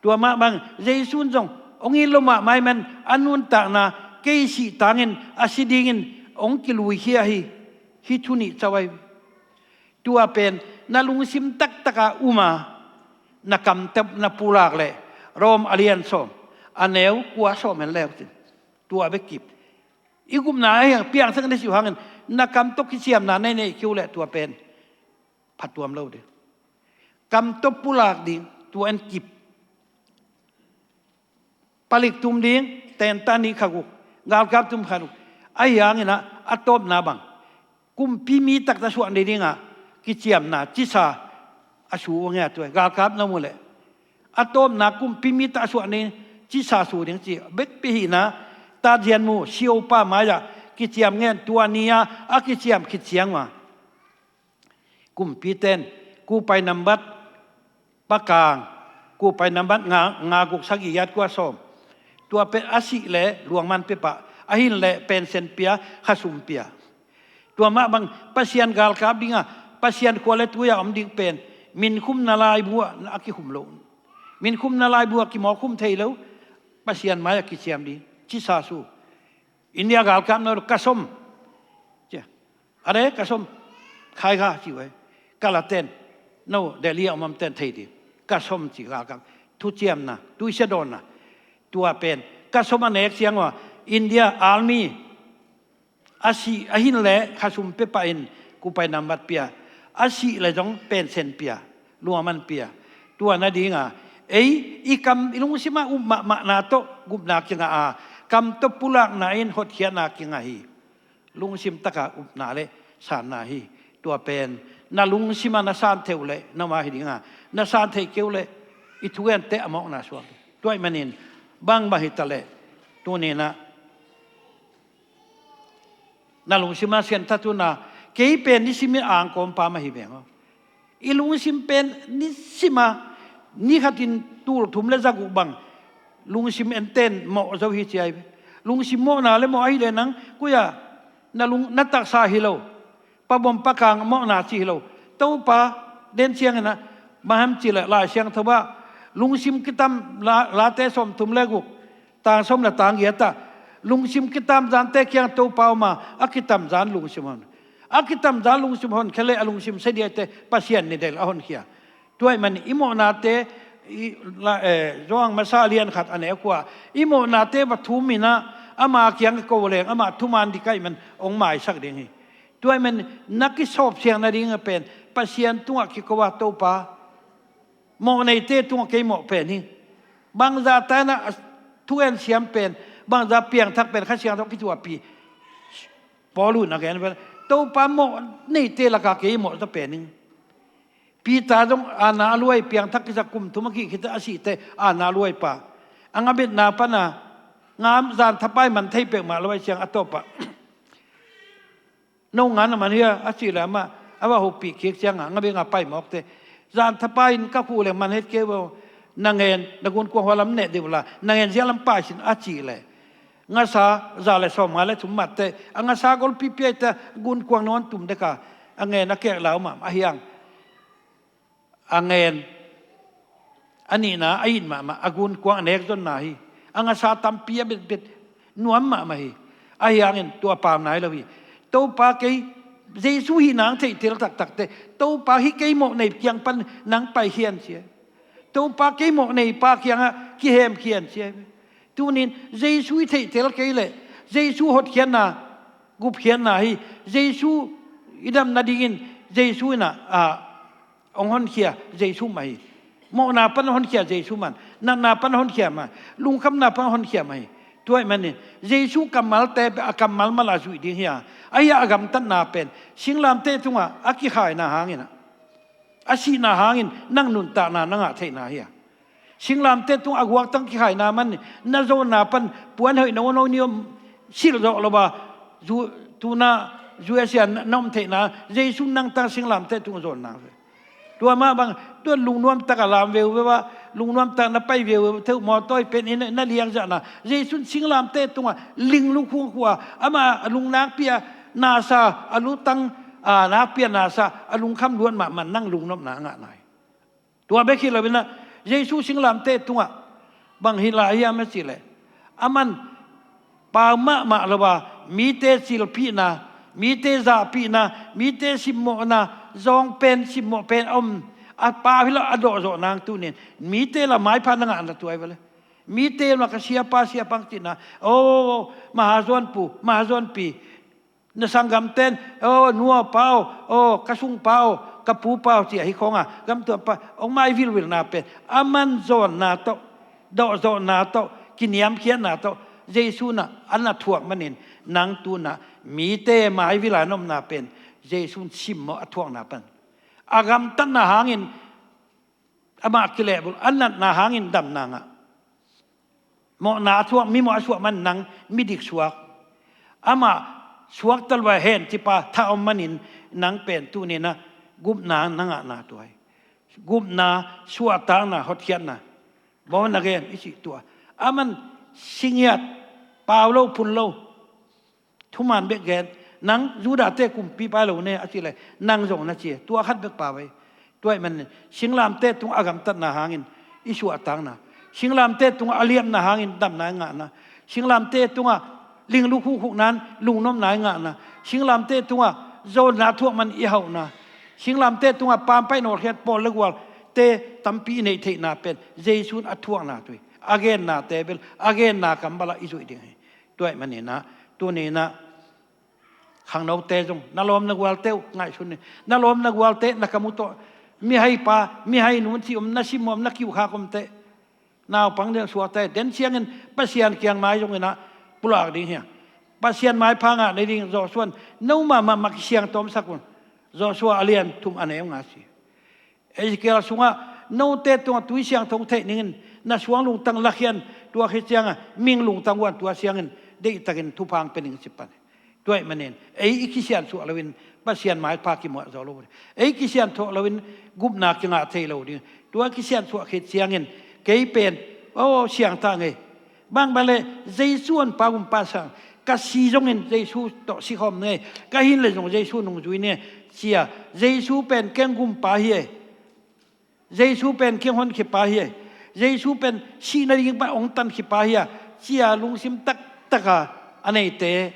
Tua mah bang Jesu in zong hong it lo mahmah ahih man a nuntakna kei sih tangin a si dingin hong kiluikhia hi. Hih thu nih cawai. Tua pen na lungsim taktak a um a, na kam tawh na pulak leh, Rom a lian sawm, a neu kua sawm hen leu cin. Tua bek kip. I gupna a hiang piangsak na si uh hangin, na kam tawh kiciamna na neih kei uh leh tua pen phatuam lo ding. Kam tawh pulak ding, tua en kip. Palik tum ding, tenta ni kha guk, galkap tum kha guk. Ahi hangin ah, a tawpna bang, kumpi mi taktak suah ni dingah kiciamna, cisa a su uh ngia tua, galkap na mu leh. A tawpna kumpi mi taktak suah ni, cisa su ding ci, bek pia hi na, tazian mu, siopa mai-ah kiciam ngen tua ni-a, a kiciam khit ciang uh a. Kumpite in, kupai nambat pakang, kupai nambat nga, nga guk sagih giat kua sawm. Tua pen a sih leh luangman pia pah, a hin leh pensen pia, khasum pia. Tua mah bang Pasian galkap dingah, Pasian khua le tui-ah om ding pen, min khumna laibu ah a kikhum lo. Min khumna laibu ah kimawk khum thei lo, Pasian mai-ah kiciam ding, cisa su. India galkap na uh, ka sawm. Cia. Are, ka sawm. Khai kha, ci uh hi. Kalaten. No, Delhi a om omten thei ding. Ka sawm ci galkap. Thuciamna, tuisia dawnna. Tua pen. Ka sawm a nek ciang uh a, India Army. A sih, a hin leh khasum pia pah in, kupai nambat pia. A sih leh zong pensen pia. Luangman pia. Tua na dingah, ei, i kam, i lungsim a um mahmahna tawh gupna kingah a, kam tawh pulakna in hotkhiatna kingah hi. Lungsim taka upna le sanna hi. Tua pen, na lungsim a na san theih uh leh, na mah hi dingah, na san theih kei uh leh, i thugente a mawkna suak. Tua ahih manin, bangmah hi ta leh, tuni-in ah, na lungsim a sian that un a, kei pen nisim in angkawmpa mah hi veng aw. I lungsim pen nisim a, ni khatin tul thum le za guk bang, lungsim enten mawh zo hi ci ahi ve. Lungsim mawhna le mawh ahi leh nang, koi-ah, na lung, na taksa hi lo. Pa bom pa kang mawhna ci hi lo. Topa, den ciangin ah, bang hiam cih leh Lai Siangtho ah, lungsim kitam la, Late sawmthum le guk, tang sawm le tang giat ah, lungsim kitamzante kiang Topa om a, a kitamzan lungsim hon. A kitamzan lungsim honkhia leh a lungsim sia diakte Pasian in deih a honkhia. Tua ahih manin i mawhnate, i, la, eh, Johan masa lian khat a neu kua, i mawhnate va thum in ah, ama kiang ko leng, amah thuman ding ahih manin hong maisak ding hi. Tua ahih manin na kisawpsiang nading a pen, Pasian tungah kiko a, Topa, mawhneite tungah kei mawh pen hi. Bangzah ta in ah, a thugen siam pen, bangzah piangthak pen, Kha Siangtho kithuahpih. Paul in a gen pen, Topa, mawhneite lakah kei mawh zaw pen hi. Peter zong aana a luai, piangthak kisa kum thum a kih khit a sihte aana a luai pa. A ngabetna pan a, ngam zan thapai man thei peuhmah lo ahih ciang a tawpah, no ngan a man hia, a cih leh amah a va hopih kik ciangah, ngabeng a pai mawkte, zan thapai in ka khuh leh man het kei vo, na ngen, na gunkuang hua lam neh deuh la, na ngen zia lam pai sin a cih leh, ngasa za le sawmnga le thum matte, a ngasa golpi piaite, gunkuang nawn tum dek a, a ngen a kek lau mah a hiang. a ngen, a nihna a it mahmah, a gunkuang a nekzonna hi. A ngasa tampi a betbet nuam mahmah hi. Ahi hangin tua pau nai lo hi. Topa kei, Jesu hi nang theihtel taktakte, Topa hi kei mawh nei kiang pan nang pai khian cia. Topa kei mawh nei pa kiangah kihem khian cia. Tunin Jesu i theihtel kei leh Jesu hotkhiatna, gupkhiatna hi. Jesu i dam nadingin Jesu in a, a, hong honkhia Jesu mah hi. Mawhna pan honkhia Jesu mah, natna pan honkhia mah, lungkhamna pan honkhia mah hi. Tua ahih manin Jesu kammalte a kammal mala zuih ding hi a, ahi a gamtatna pen singlamteh tungah a kikhaina hangin a, a sihna hangin nang nuntakna na ngah theihna hi a. Singlamteh tungah a guaktang kikhaina man na zawnna pan puan hoih no no ni om silh zawh lo a, zu-, tuna U S A na, na om theihna, Jesu nang tang singlamteh tungah zawnna. Tua mah bang, tua lungnuam tak a lam veu veu a, lungnuam tak na pai veu veu, theu mawtawi pen in na liang zahna. Jesu singlamteh tungah ling lungkhung khua, ama a lungnakpi a nasa, a lutang, a, nakpi a nasa, a lungkham luat mahmah nang lungnopna a ngahna hi. Tua bek hi lo in a, Jesu singlamteh tungah bang hi lai hiam a cih leh, aman pau mahmah lo a, mite cilpihna, mite zahpihna, mite simmawhna, zawng pen, simmawh pen a om, a pau hi lo a dawhzawh nang tunin, mite la maipha na ngahna tua hi ve le. Mite la ka siapa, siapang cihna, oh, mahazuanpu, mahazuanpi, na sanggamten, oh, nu aw pa aw, oh, ka sungpa aw, ka pupa aw, ci a hi khawng a, gamtuapa, hong mai vilvilna pen, aman zawnna tawh, dawhzawhna tawh, kiniamkhiatna tawh, Jesu in a, an a thuak manin, nang tu in a, mite maivil a na omna pen, Jesu in simmawh a thuakna pan. A gamtatna hangin, amah kilehbulh, a natna hangin damna ngah. Mawhna a thuak, mimawh a suah man nang midik suak. Amah suakta lua hen cipa tha om manin nang pen tunin a gupna na ngahna tua hi. Gupna, suahtakna, hotkhiatna. Born again i cih tua. Aman singiat, pau lo, phun lo. Thuman bek gen, nang Judahte kumpipa lo ne, a cih leh, nang zong na ci, tua khat bek pau hi. Tua ahih manin, singlamteh tungah a gamtatna hangin, i suahtakna. Singlamteh tungah a liamna hangin, damna i ngahna. Singlamteh tungah, linglu khukhukna in, lungnopna i ngahna. Singlamteh tungah, zawnna thuak man i hauhna. Singlamteh tungah, pampaih nawlkhiat, pawl le gualte, tampi i neih theihna pen, Jesu in a thuakna tua hi. A gennate bel, a genna kambalah i zuih ding hi. Tua ahih manin a, tuni in a, khangnote zong, na lawm na gualte uh ngaihsun ni. Na lawm na gualte na kam uh tawh, mihaipa, mihainu ci om, na simmawh om, na kiuhkhak om teh. Naupang den suakte, den ciangin Pasian kiang mai zong in a, pulak ding hi a. Pasian maipha ngah nading Joshua in, no mahmah mah kisiangtho omsak un. Joshua a lian thum a neu nga ci. Ezekiel sungah, note tungah tui siangtho theih ningin, na suang lungtang lakhia in, tua khit ciangah, mihing lungtang uh an tua siangin, deihtakin thupha hong pia ning ci pan. Tua ahih manin, ei i kisiansuah loin, Pasian maipha kimuah zo lo. Ei kisiansuah loin, gupna kingah thei lo ding. Tua kisiansuah khit ciangin, kei pen, aw, siangtho ngei. Bang bang leh, Jesu honpa gumpa sang, ka si zongin Jesu tawh si khawm ngei, ka hin leh zong Jesu nungzui ngei, ci a, Jesu pen keng gumpa hi e. Jesu pen keng honkhia pa hi e. Jesu pen sih nading pan hong tankhia pa hi a, ci a lungsim taktak a, a neite,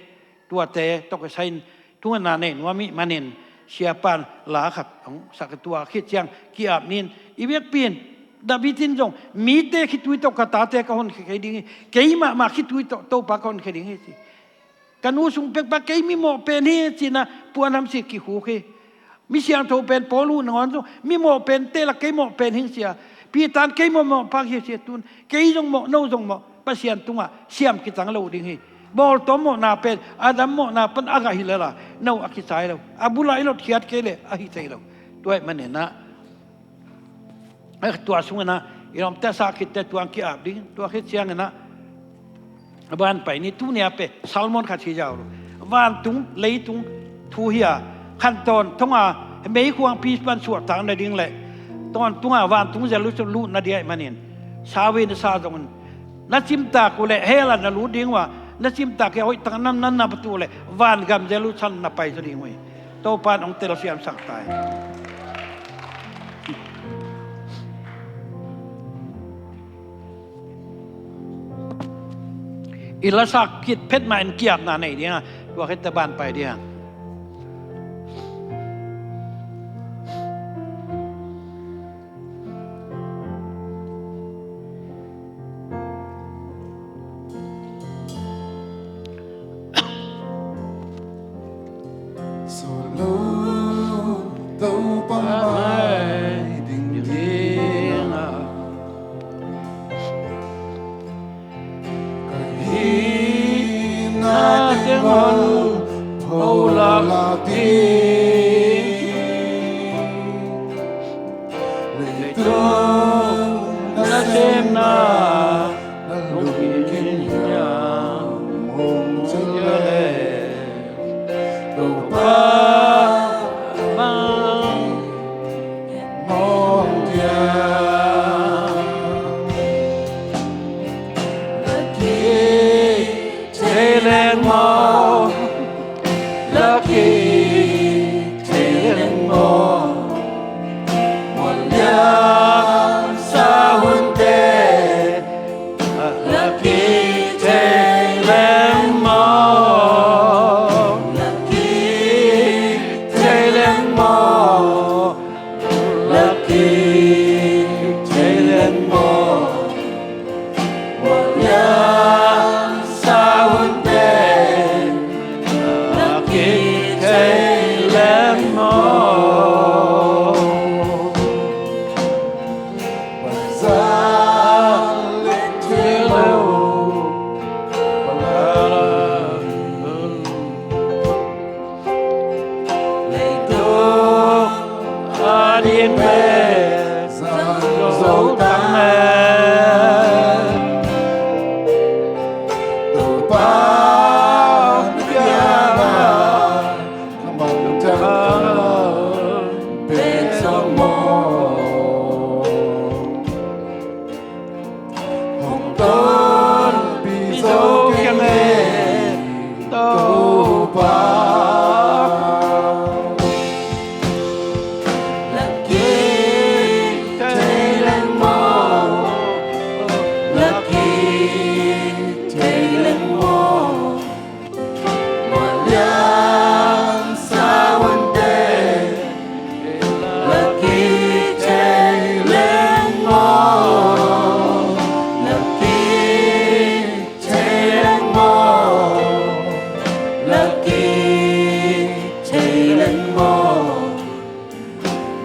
tuate, tawh kisai in, thungetna nei nuam ahih manin, siapa in la khat hong sak a tua khit ciang ki-ap ni in, i vekpi in, David in zong, mite khitui tawh ka tate ka honkhia kei ding hi, kei mahmah khitui tawh Topa ka honkhia ding hi ci. Ka nu sung pekpa kei mimawh pen hi ci in a puanham si kikhuk hi. Mi siangtho pen Paul uh nangawn zong, mimawh pen te lak kei mawh pen hing ci a. Peter in kei mawh mawh pak hi ci a tun. Kei zong mawh, no zong mawh. Pasian tungah siam kicang lo ding hi. Bawltawm mawhna pen, Adam mawhna pan a gah hi lel a, no a kicai lo. A bulah i lotkhiat kei leh a hi thei lo. Tua ahih manin a, eh, tua sungin a, i lawmte a sak khitte tua hong ki-ap ding, tua khit ciangin a, van pai ni, tuni a pen, sermon khat hi zaw lo. Vantung, leitung, thu hi a, khan tawntung a, meikhu hong pi pan suahtak nading leh, tawntung a, vantung zel uh cu lut nading ahih manin, sau ve na sa zongin, na cimtak uh leh, hell ah na lut ding uh a, na cimtak uh a hoih tak nam na na patu leh, vangam zel uh san na pai zaw ding uh hi. Topa in hong telsiamsak ta hi. I lasak khit phet mah in kiapna nei ding a, tua khit teh ban pai ding a. Sawt lo, Topa mai ding ding a, ka hihna teng hong pholak ding. Leitung nasemna na lungkim hiam? Hong cih leh Topa bang mawng diam? La kik thei leng maw? La kik thei leng maw? Mual lian sa hunte, la kik thei leng maw? La kik thei leng maw? La kik thei leng maw? Mual lian sa hunte, la kik thei leng maw? Bazar leh thei lo, leitung a din pen zang zo tak leh, Topa na kiangah ka mangthang bek zong maw? Hong tonpih zo kei e, Topa. La kik thei leng maw? La kik thei leng maw? Mual lian sa hunte, la kik thei leng maw? La kik thei leng maw? La kik thei leng maw?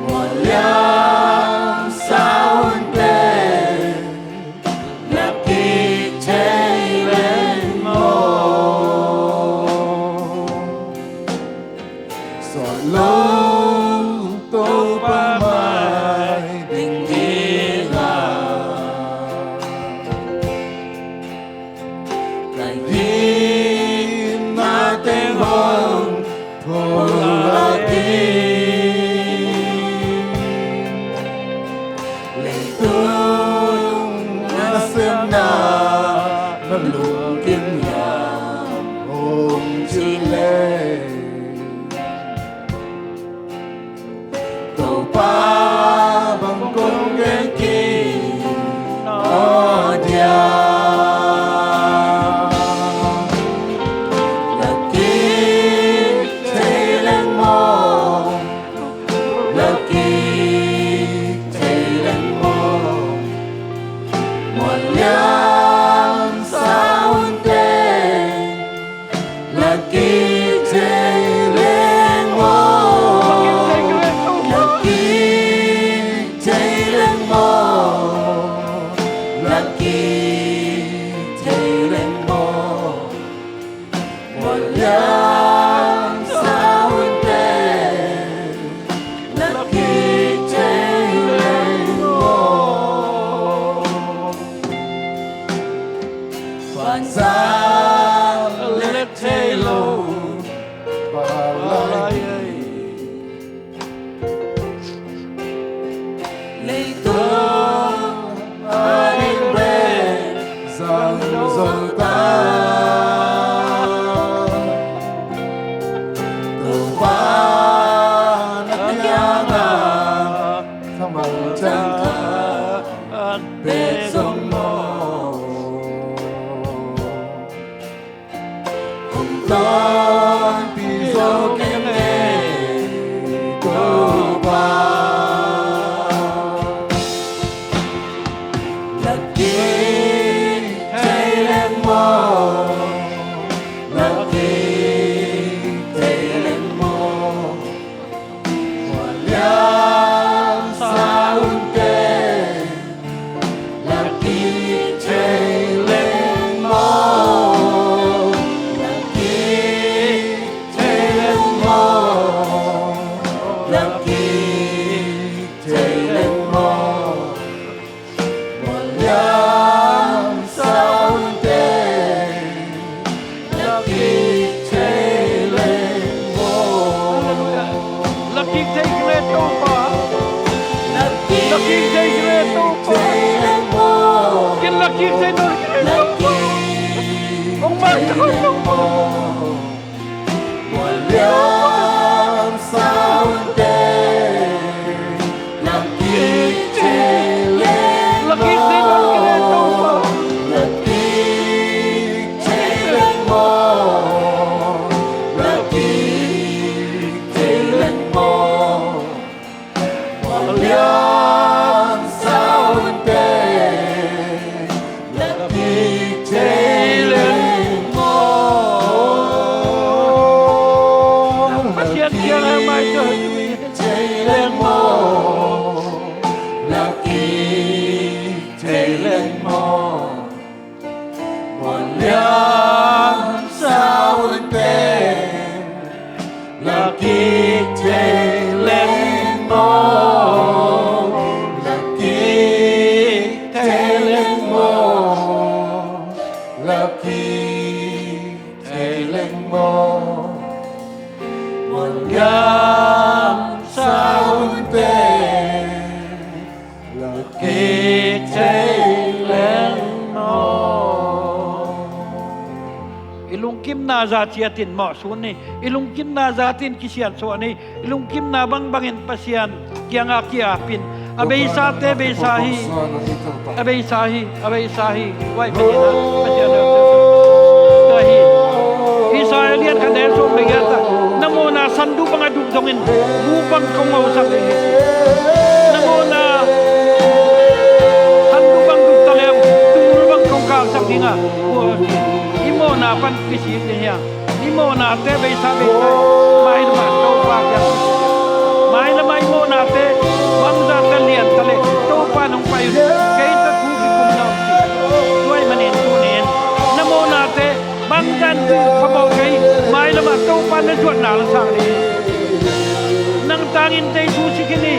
Mual lian sa hunte, la kik thei leng maw? Sawt lo, Topa mai ding ding a, ka hihna teng hong pholak ding. Leitung nasemna na lungkim hiam? Hong cih leh Topa bang kong gen kik nawh diam? La kik thei leng maw? La kik thei leng maw? Mual lian sa hunte, la kik thei leng maw? La kik thei leng maw? La kik thei leng maw? Mual lian sa hunte, la kik thei leng maw? Vanzat leh thei lo, vanlai ei, leitung a din pen zang zo tak. Topa na kiangah ka mangthang khat bek zong maw? Tonpih zo kei, Topa. Lakik thei leng maw, lakik thei leng maw. Muanlian sa un teh, lakik thei leng maw, lakik thei leng maw, lakik thei leng maw. Muanlian sa un teh, lakik thei leng maw. Lakik thei kile Topa. Lakik thei kile Topa. Kin lakik thei nawn kile Topa. Kong man thei Topa. Muanlian sa un teh, lakik thei leng maw. Lakik thei nawn kile Topa. Lakik thei leng maw, lakik thei leng maw. Muanlian sa un teh, lakik thei leng maw. Pasian kiang ah mai tawh, lakik thei leng maw, lakik thei leng maw. Muanlian sa un teh, lakik thei leng maw, lakik thei leng maw, lakik thei leng maw. Muanlian sa un teh, lakik thei leng maw. I lungkimna za ciatin mawhsun ni. I lungkimna zatin kisiansuah ni. I lungkimna bangbangin Pasian kiangah ki-apin. A beisate beisa hi. A beisa hi. A beisa hi. Huai Pasian ah, Pasian ah, tua hi. Isaiah lian khat neu sawm le giat ah, na mawhna sandu bang a dup zongin, vuk bang kong ngosak ding hi. Na mawhna sandu bang dup ta leng, tungul bang kong kalsak ding a. I mawhna pan kisik ding hi a. I mawhnate beisa beisa, mailam ah Topa kiang. Mailam ah i mawhnate bangzah ta lian ta leh, Topa nong pai un, kei tawh thu kikum na om ci. Tua ahih manin tuni-in na mawhnate bangzah in phamawh kei, mailam ah Topa na zuatna la sang ding hi. Nang tangin Jesu si khin hi.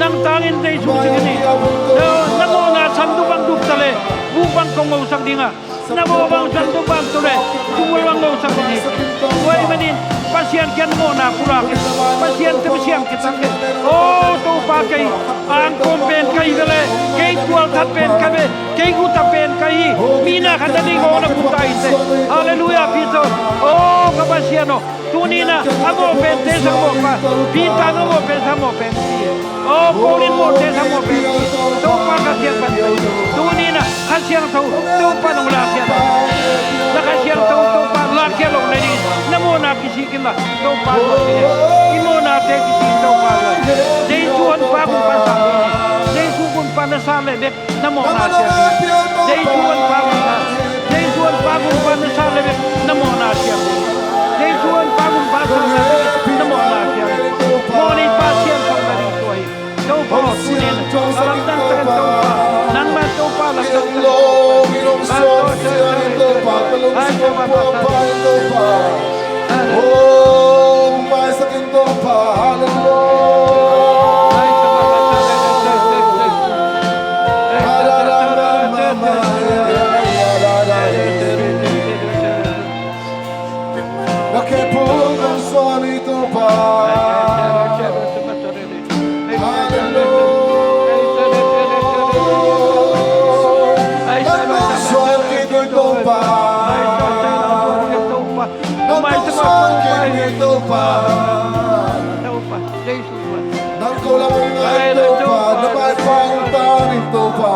Nang tangin Jesu si khin hi. Na, na mawhna sandu bang dup ta leh, vuk bang kong ngosak ding a. Na mawh bang sandu bang tu leh, tungul bang ngosak ding hi. Tua ahih manin Pasian kiang mawhna pulak in, Pasian tawh siam kithak in. Aw Topa, kei angkawm pen ka hi ve leh, kei tualthat pen ka hi ve, kei guta pen ka hi. Mi na khat a ding aw na guta hi teh. Halleluiah, Peter. Aw ka Pasian aw, tuni-in ah a mawh pente sang mawh pa, Peter in a mawh pen sang mawh pen ci. Aw Paul in mawhte sang mawh pen ci. Topa ka kiang pan pai. Tuni-in ah Kha Siangtho Topa nong lakkhia. Na Kha Siangtho Topa lakkhia lo na ding, na mawhna kisik in la Topa zuat ding. I mawhnate kisik Topa zuat. Jesu honpa gumpa sa. Jesu gumpa na sa leh bek na mawhna siam ding. Jesu honpa gumpa, Jesu honpa gumpa na sa leh bek na mawhna siam ding. Jesu honpa gumpa sa leh bek na mawhna siam ding. Mawhnei pa siam thong na ding tua hi. Topa aw, tuni-in a lamdang takin Topa, nangmah Topa lamdang takin Topa. Ai Topa, Topa. Oh, maisak in Topa, hallelujah. Na khe phung kong suan hi Topa. Hallelujah. Nang kong suan kik hi Topa. Nang kong suan kik hi Topa. Nang ko lam hong ngai Topa, na maipha hong tan in Topa.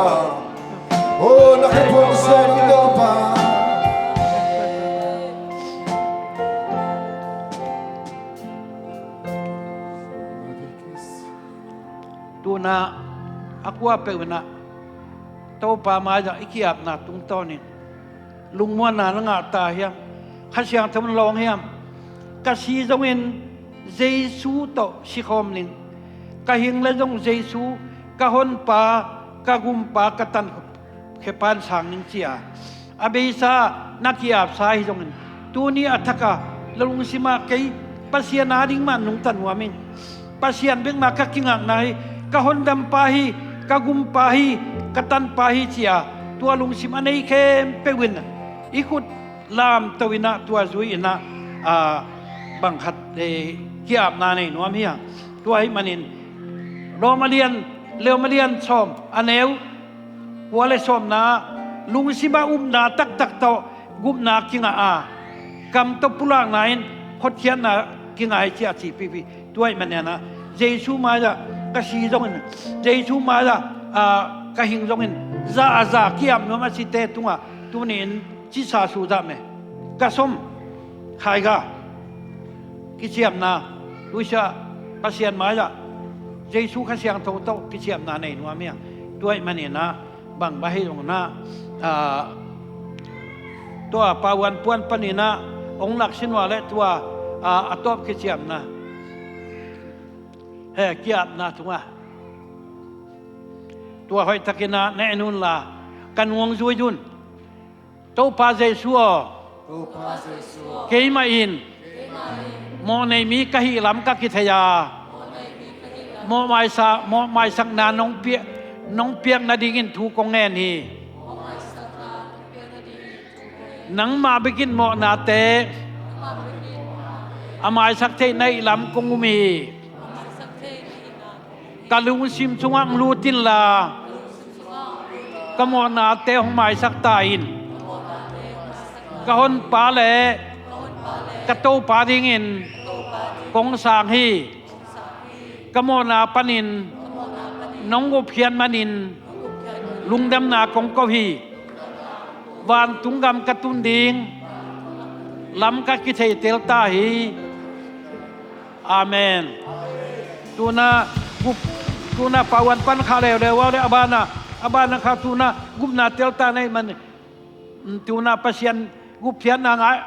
Oh, na khe phung suan hi Topa. Pa peuh in ah Topa mai-ah i ki-apna tungtawnin lungmuanna na ngah ta hiam? Kha Siangtho in lawng hiam? Ka si zongin Jesu tawh sikhawm ning. Ka hing le zong Jesu, ka honpa, ka gumpa, ka tankhiapa in sang ning, ci-a a beisa na ki-apsa hi zongin, tuni a thak a na lungsim ah kei Pasian ading mah nungta nuam ing. Pasian bek mah ka kingakna hi, ka hondampa hi, ka gumpa hi, ka tanpa hi, ci-a tua lungsim a nei khempeuh in i khut lamto in ah, tua zui in ah, a, bang khat, eh, ki-apna nei nuam hi hang. Tua ahih manin Rom a lian, Rom a lian sawm, a neu kua le sawmna ah, lungsim ah upna taktak tawh gupna kingah a, kam tawh pulakna in hotkhiatna kingah hi, ci-a ci pipi. Tua ahih manin ah Jesu mai-ah ka si zongin, Jesu mai-ah, a, ka hing zongin, za a za ki-ap nuam a cite tungah tuni-in cisa suzah me. Ka sawm, khaiga, kiciamna, tuisa Pasian mai-ah Jesu Kha Siangtho tawh kiciamna nei nuam hi hang. Tua ahih manin ah bang bang hi zongin ah, a, tua Pa Uan Puan panin ah hong laksin uh a leh tua, a, a tawp kiciamna, he, ki-apna tungah tua hoihtakin ah na en unla, ka nungzui un. Topa Jesu aw, Topa Jesu aw, keimah in, keimah in mawhnei mi ka hih lam ka kithei a, mawhnei mi ka hih lam, mawhmaisa-, mawhmaisakna nong pia-, nong piak nadingin thu kong ngen hi. Mawhmaisakna nong piak nadingin thu kong ngen hi. Nangmah bekin mawhnate, nangmah bekin mawhnate a maisak theih na hih lam kong um hi. A maisak theih na hih lam kong um hi. Ka lungsim sungah hong lut inla, ka mawhnate hong maisak ta in. Ka honpa le ka Topa dingin kong sang hi. Ka mawhna panin nong gupkhiat manin lungdamna kong ko hi. Vantung gam ka tun ding lam ka kitheitel ta hi. Amen. Tuna gup, tuna Pa Uan pan kha leuleu a le a bana, a bana kha tuna gupna telta na hih man, tuna Pasian gupkhiatna ngah,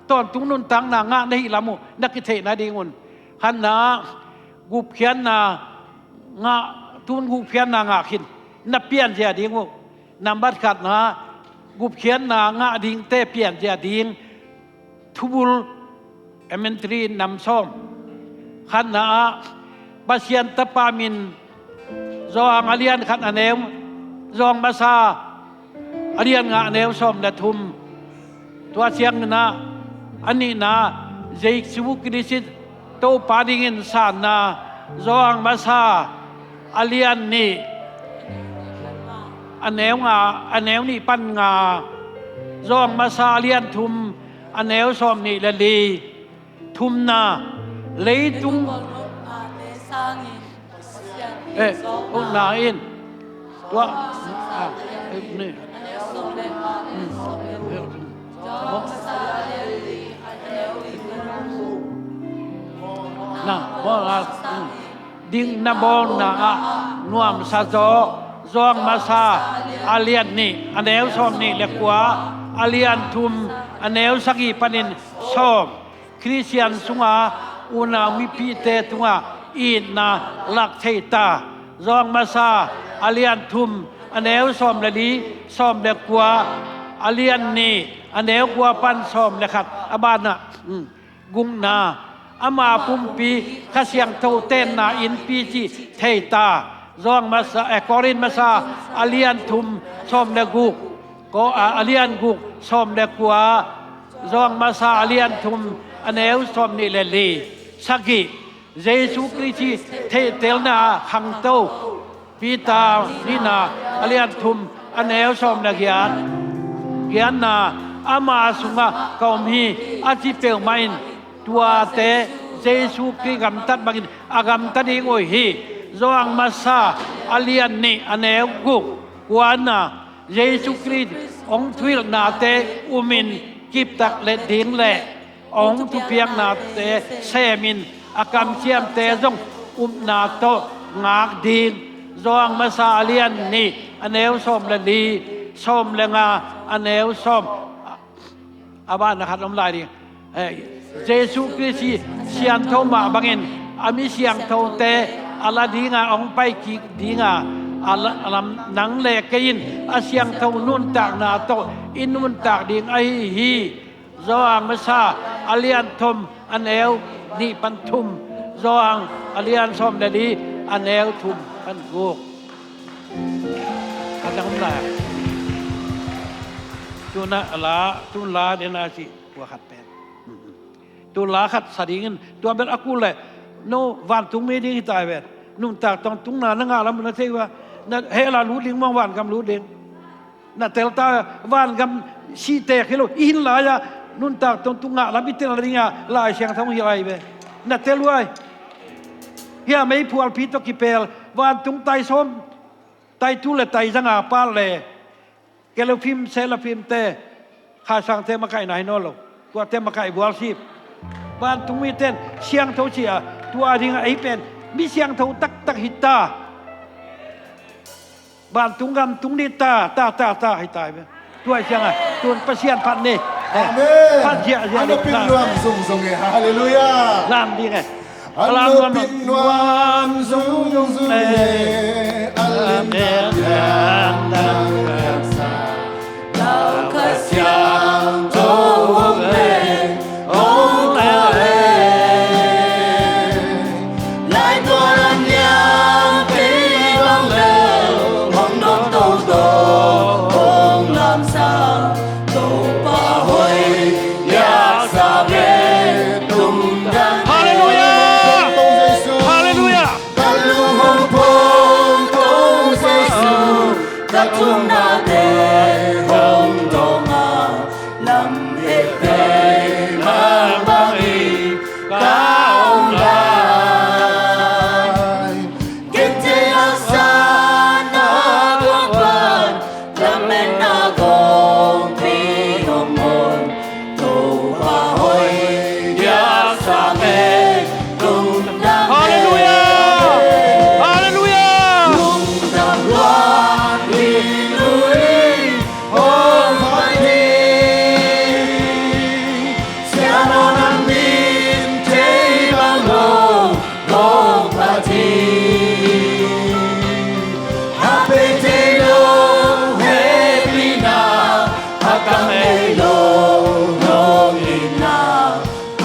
tawntung nuntakna ngah na hih lam uh na kitheih nadingun, khatna gupkhiatna ngah, tun gupkhiatna ngah khin na pianzia ding uh. Nambat khatna, gupkhiatna ngah dingte pianzia ding thubul, elementary nam sawm. Khatna ah Pasian Tapa min, Johan a lian khat a neu, Johan masa a lian nga a neu sawm le thum. Tua ciangin ah a nihna, Jesu Khrist Topa dingin sanna, Johan masa a lian nih a neu nga, a neu nih pan nga, Johan masa a lian thum a neu sawm nih le li. Thumna, leitung, eh, ukna in tua, ah, eh, ni. Hmm. Eh, na, bawl a, hmm. Ding na bawlna ah nuamsa zaw, Johan masa a lian nih a neu sawm nih le kua, a lian thum a neu sagih panin sawm. Khristian sunga unau mipite tungah itna lak thei ta. Johan masa a lian thum a neu sawm le li, sawm le kua, a lian nih a neu kua pan sawm le khat a banah, um, gukna, ama pumpi Kha Siangtho tenna innpi cih thei ta. Johan masa, eh, Korin masa a lian thum sawm le guk, ko, a, a lian guk sawm le kua, Johan masa a lian thum a neu sawm nih le li. Sagih, Jesu Khrist theihtelna khangto Peter nihna a lian thum a neu sawm le giat. Giatna, ama sungah ka om hi a ci peuhmah in tuate Jesu Khrist gamtat bangin a gamta ding uh hi. Johan masa a lian nih a neu guk. Kuana, Jesu Khrist hong thuhilhnate umin kiptak let ding le hong thupiaknate semin a kamciamte zong upna tawh ngak ding. Johan Masa a lian nih, a neu sawm le li, sawm le nga, a neu sawm. A banah khat om lai ding. Eh, Jesuh Khrist hi siangtho mah bangin a mi siangthote a la dinga hong pai kik dinga a la, a lam nang le kei in a siangtho nuntakna tawh i nuntak ding ahi hi. Johan Masa a lian thum a neu nih pan thum. Johan a lian sawm le li a neu thum pan guk. Ka dang lai. Tuna a la, tun la dena si. Tua khat pen. Tu la khat sa dingin, tua bel a kul le, no, vantung mi ding hi ta ven. Nuntak tawntungna na ngah lam na thei ua, na hell ah lut ding mawng, vangam lut ding. Na tel ta, vangam sih tek hi lo, i hin lai-ah, nuntak tawntung ngah lam i tel ding a, Lai Siangtho hi lai ve. Na tel uai. Hia meiphualpi tawh kipel, vantung tai sawm, tai tul le tai zanga pal le, Kerubim, Serafim te, Kha Siangtho makaihna hi nawn lo. Tuate makaih bualsip. Vantung mite in siangtho ci a, tua dingin ei pen mi siangtho taktak hi ta. Vantung gam tung ding ta, ta, ta, ta, hi ta hi pen. Tua hi ciangin, tun Pasian phat ni. Eh, amen. Phat ziahziah. An lo pin nuam zungzung e. Halleluiah. Lam ding e. An lo pin nuam zungzung e. An lim na pian dang pian sa. Lau Kha Siangtho hong leng hong leng. Lai tua lam liang kei bang leng hong dong toto hong lamsa. Topa hoih diaksa ngen lungdam. Halleluiah! Halleluiah! Ka lung hong phong Kong Jesu, ka thungnate hong dong a, lam hehpih mah bangin ka om lai. Gentehna, sahna, guahna, lametna kong pi hong om. Topa hoih diaksa ngen lungdam. Halleluiah! Halleluiah! Lungdam luat hi lui hong phat hi. Siangtho na min thei bang lo hong phat hi. A pei thei lo hehpihna, a kang ngei lo lungdamna,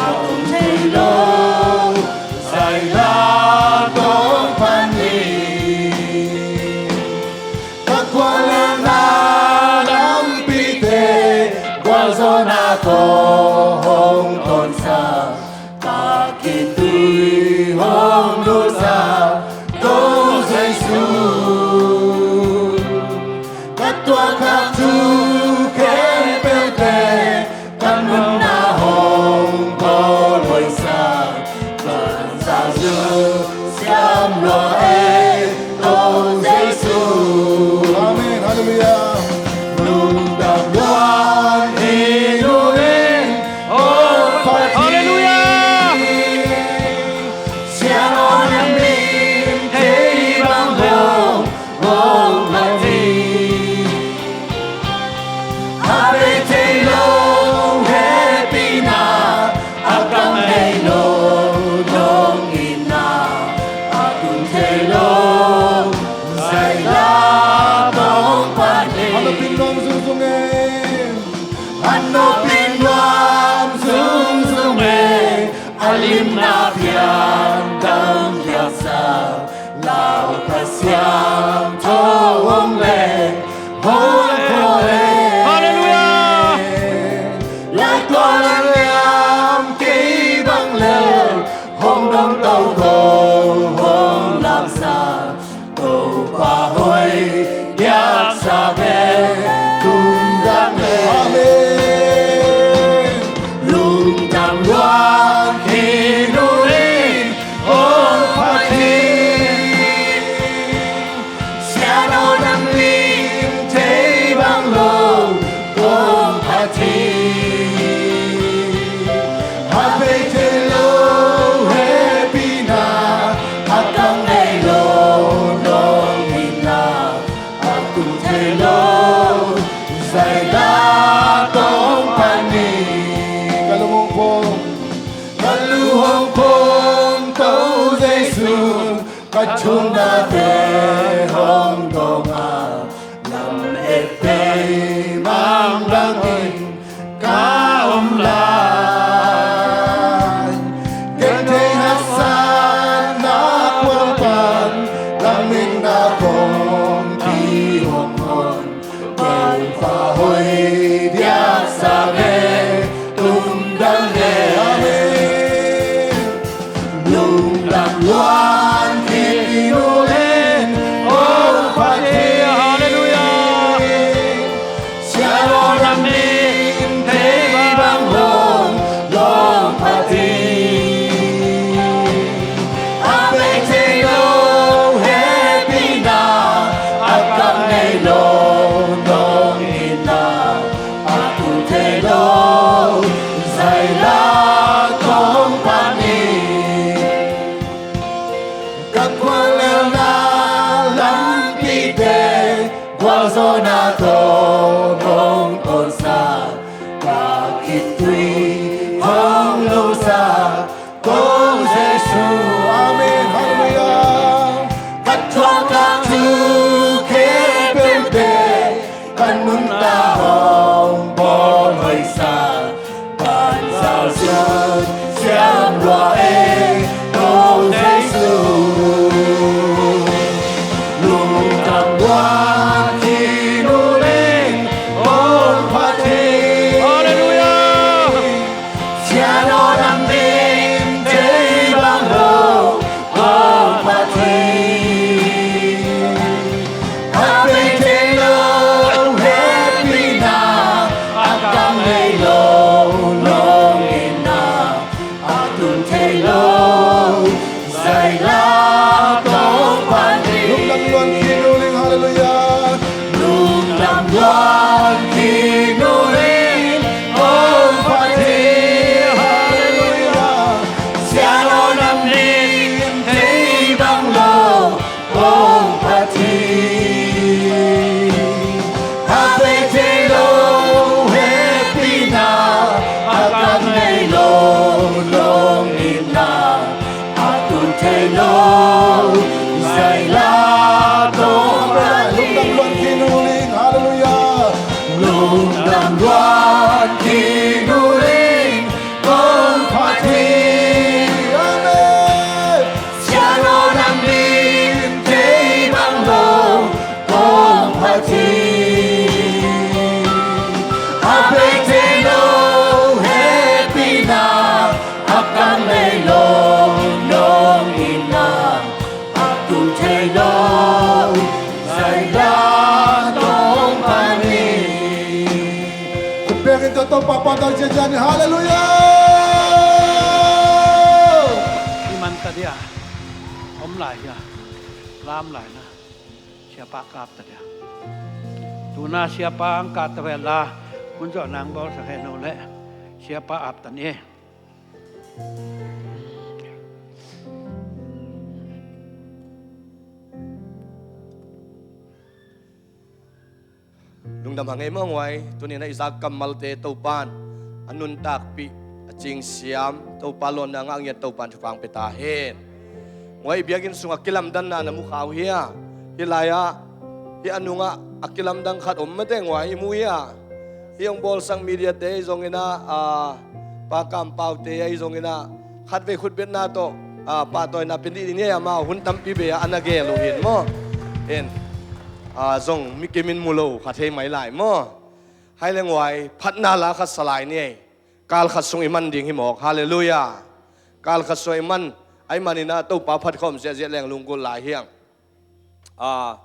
a tung thei lo zaila hong phat hi. Ka gualna lampite gualzawhna kong hong tonsa, ka khitui hong nulsa Kong Jesu. Ka tuahkhak thu khempeuhte, ka nunna hong pawlhoihsa, ka sa zu siam lua ei Kong Jesu. Amen. Halleluiah. Lungdam luat hi lui hong phat hi. Halleluiah. Siangtho na min thei bang lo hong phat hi. A pei thei lo hehpihna, a kang ngei lo lungdamna, a tung thei lo zaila hong phat hi. An lo pin nuam zungzung e. An lo pin nuam zungzung e. A limna pian dang pian sa, Lau Kha Siangtho hong leng hong khawl e. Halleluiah! Lai tua lam liang kei bang leng hong dong toto hong lamsa, Topa hoih diaksa ngen lungdam e. Amen. Lungdam luat hi lui hong phat hi. Siangtho na min thei bang lo hong phat hi. A pei thei lo hehpihna, a kang ngei lo lungdamna, Kong pan hi. Ka lung hong pung, ka lung hong pung, Topa Jesu, ka thunate hong dong a, lam et tei mang bangin ka om lai. Genthei haksatna kuang pan, lam etna kong kihong hon, Topa hoih diak sa ve, tum dang e. Amen. Lungdam luan khin ung, Topa Pathian. Halleluiah. Siangtho na min thei bang lo, Topa Pathian. A pei thei lo hehpihna, a kap ngei lo lungdamna, a tun thei lo zaila kong pan hi. Ka khualelna lampite, gualzawhna tawh hong kawnsa, ka khitui hong nusa, Topa Jesu. Amen. Halleluiah. Ka thuak ka thu khempeuhte, ka nuntak hong bawl hoihsa, banzau sun siam lua e, Topa Jesu. Lungdam luan khin ung, Topa Pathian. Halleluiah. Siangtho na min thei bang lo, Topa Pathian. A pei thei lo hehpihna, a kap ngei lo lungdamna, a tun thei lo zaila kong pan hi. Lungdam luan khin ung, halleluiah. Lungdam luan khin ung, Topa Pathian. Halleluiah. Siangtho na min thei bang lo, Topa Pathian. A pei thei lo hehpihna, a kap ngei lo lungdamna, a tun thei lo zaila kong pan hi. Lungdam luan khin ung, halleluiah. Lungdam luan khin ung, Topa Pathian. Amen. Siangtho na min thei bang lo, Topa Pathian. A pei thei lo hehpihna, a kap ngei lo lungdamna, a tun thei lo zaila kong pan hi. Khut bengin tawh Topa pahtawi ciatciat ni. Halleluiah. I man ta dia, om lai hia, lam lai na. Siapa kap ta dia. Tuna siapa ang kap ta ve la, kun zo nang bol sa khe no le. Siapa ap ta ni. Lungdam hang ei maw nguai, tuni-in a i zak kammalte Topa'n a nuntakpih, a cingsiam, Topa lawnna ngah ngiat Topa'n thupha hong pia ta hen. Nguai, i biakinn sungah kilamdanna na mu kha uh hia? Hih lai-ah, hih a nungah a kilamdang khat om mate nguai, i mu hia? Hih hong bawlsak mediate ahi zongin ah, a, Pa Kam Paute ahi zongin ah, khatvei khutbetna tawh, a, pahtawina pia dih ding hi, amau hun tampi bei-ah a na gel uh hi maw. En, a, zong mi kim in mu lo kha thei mai lai maw. Hai le nguai, phatna la khat sa lai ni ei. Kal khat sung i man ding hi mawk. Halleluiah. Kal khat sung i man, ahih manin ah Topa phat khawm ziahziah leng lunggulh lai hi hang. A,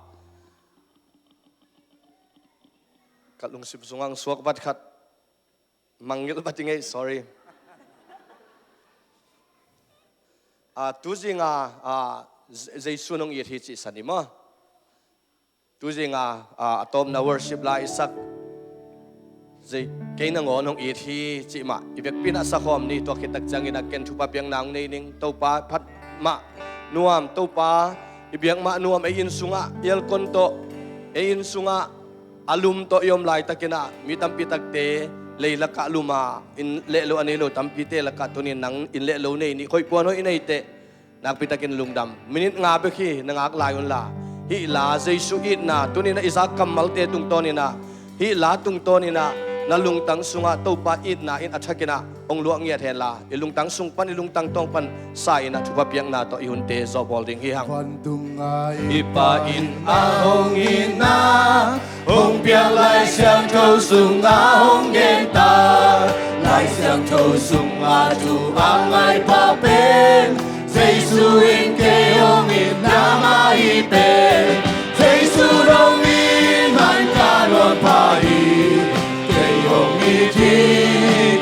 ka lungsim sungah suak vat khat mangngilh vat i ngei, sorry. A, tu zinga, a, Je-, Jesu nong it hi cih san hi maw. Tu zinga, a, a tawpna worship la i sak, Zei, kei nangawn hong it hi cih mah i vekpi-in ah sakhawm ni. Tua khit tak ciangin ah ken thupha piakna hong nei ning. Topa phat mah nuam, Topa i biak mah nuam. Ei inn sungah aircon tawh, ei inn sungah a lum tawh i om laitakin ah mi tampi takte leilakah lum a, inn leh lo a nei lo tampite lakah tunin nang inn leh lo nei nih, khoih puan hoih i neih teh nakpi takin lungdam. Minit nga bek hi, na ngak lai unla. Hih la Jesu itna tunin ah i zak kammalte tungtawnin ah, hih la tungtawnin ah na lungtang sungah Topa itna in a thakin ah hong luah ngiat henla, i lungtang sung pan, i lungtang tawng pan sa-in ah thupha piakna tawh i hunte zawhbawl ding hi hang. Vantung a i Pa in a hong itna hong piak Lai Siangtho sungah hong genta. Lai Siangtho sungah thu a ngai pha pen Jesu in kei hong it na mah hi pen. Jesu hong it man ka nuam pha hi. Kei hong it hi,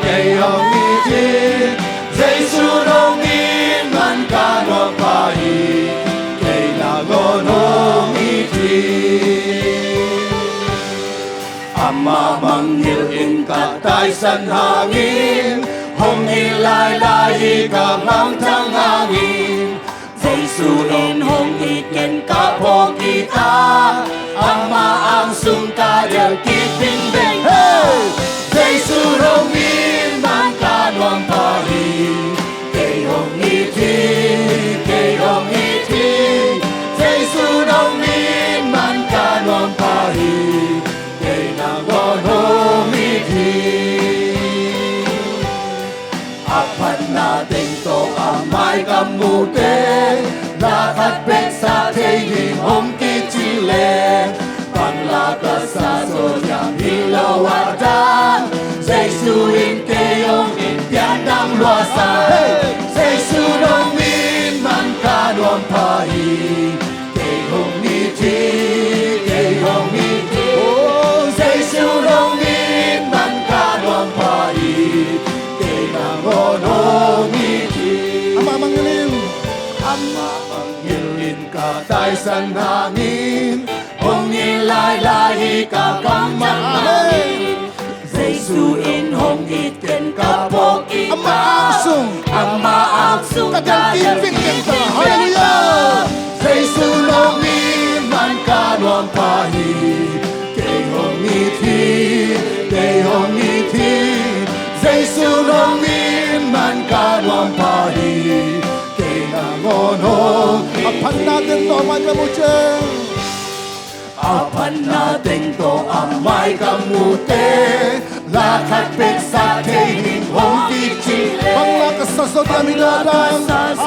kei hong it hi. Jesu hong it man ka nuam pha hi. Kei nangawn hong it hi. Amah mangngilh in ka taisan hangin, hong it lailai hi ka mangthang hangin, Jesu in hong it ken ka phawk kik a, amah ang sung ka delh kik bingbeng. Hey! Jesu hong it man ka nuam pha hi. Kei hong it hi, kei hong it hi. Jesu hong it man ka nuam pha hi. Kei nangawn hong it hi. A phatna teng tawh a mai ka muhte, la khat pek sa thei ding hong kicih leh, bang la ka sa zaw diam hi lo a dan. Jesu in kei hong it pian dang lua sa. Jesu hong it man ka nuam pha hi. Kei hong it hi, kei hong it hi. Oh, Jesu hong it man ka nuam pha hi. Kei nangawn hong it hi. Amah mangngilh in, amah mangngilh in ka taisan hangin, hong it lailai hi ka kammal. Amen. Jesu in hong it ken ka phawk kik a, amah ang sung, amah ang sung ka delh kik bingbeng ta. Halleluiah. Jesu hong it man ka nuam pha hi. Kei hong it hi, kei hong it hi. Jesu hong it man ka nuam pha hi. Kei nangawn hong it hi. A phatna teng tawh a mai ka muhte, a phatna teng tawh a mai ka muhte, la khat pek sa thei ding hong kicih leh, bang la ka sa zaw diam hi lo a dan.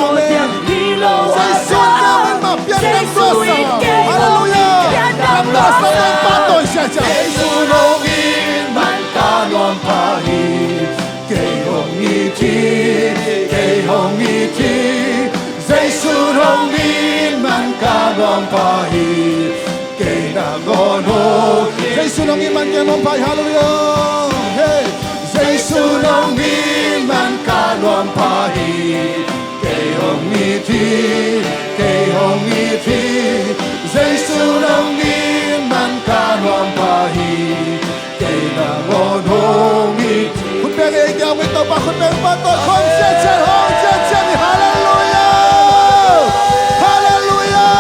Amen. Jesu in kei hong it mah pian dang lua sa. Halleluiah. Dang lua sa, dang pahtawi siasia. Jesu hong it man ka nuam pha hi. Kei hong it hi, kei hong it hi. Jesu hong it man ka nuam pha hi. Kei nangawn hong it. Jesu hong it man ka nuam pha hi. Halleluiah. Hey. Jesu hong it man ka nuam pha hi. Kei hong it hi, kei hong it hi. Jesu hong it man ka nuam pha hi. Kei nangawn hong it hi. Khut beng ei, kei hong it Topa, khut beng pa tawh hong ciatciat, hong ciatciat ni. Halleluiah! Halleluiah!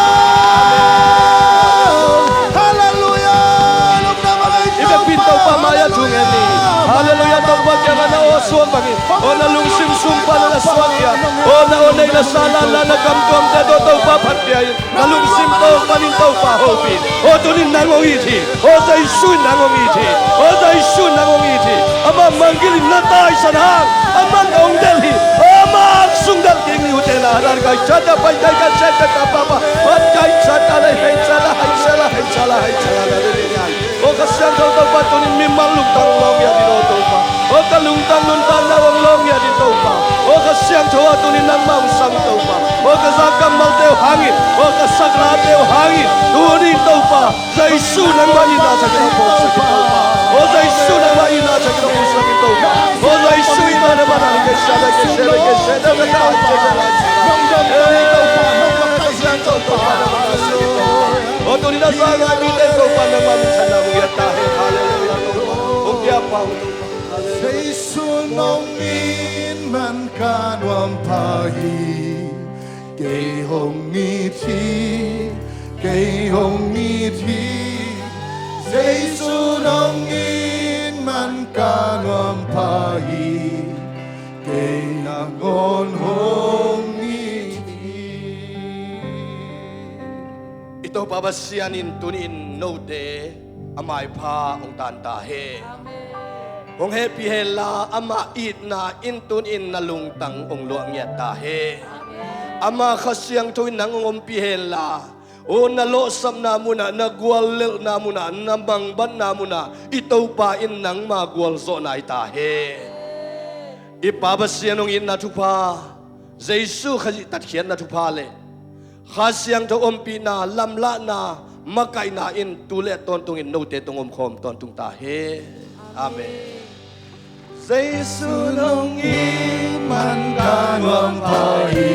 Halleluiah! Lungdam a ngei. I biakpi Topa mai-ah thu ngen ni. Halleluiah. Topa kiangah na aw suak bangin, aw na lungsim sung pan na suak hi a, aw na aw neih na sa, lanlan na kamtuamte tawh Topa phat pia in. Na lungsim tawng panin Topa hopih in. Aw tunin nang hong it hi. Aw Jesu in nang hong it hi. Aw Jesu in nang hong it hi. Amah mangngilh in na taisan hang, amah hong delh hi. Aw amah ang sung delh kik ni, ute nau, hadan kai chata pai kai kai chata ka papa. Pai kai chata lai hai chata hai chata hai chata hai chata lai hai. Aw Kha Siangtho Topa, tunin mimal lungtang hong lawng ngiat in aw Topa. Aw ka lungtang nuntakna hong lawng ngiat in Topa. Aw Kha Siangtho ah tunin nangmah hong sam in Topa. Aw ka zak kammalte uh hang in, aw ka sak late uh hang in, tunin Topa, Jesu nangmah itna thakin hong phawksak in Topa. Aw Jesu nangmah itna thakin hong phawksak in Topa. Aw Jesu itna nangmah thakin hong phawksak in Topa. Aw tunin a za ngai mite Topa nangmah minthanna hong ngiat ta hen. Halleluiah Topa. Hong kiapa hong Topa. Jesu hong it man ka nuam pha hi. Kei hong it hi. Kei hong it hi. Jesu Hong it man ka nuam pha hi, kei nangawn hong it hi. I Topa Pasian in tuni-in note a maipha hong tan ta hen. Hong hehpih hen la, ama itna in tuni-in na lungtang hong luah ngiat ta hen. Ama Kha Siangtho in nang hong ompih hen la, aw, na lawhsapna munah, na guallelhna munah, na mangbatna munah i Topa in nangma gualzawhna hi ta hen. I Pa Pasian hong itna thupha, Jesu Khazih tatkhiatna thupha le Kha Siangtho ompihna, lamlahna, makaihna in tu le tawntungin note tawh omkhawm tawntung ta hen. Amen. Jesu nong it man ka nuam pha hi.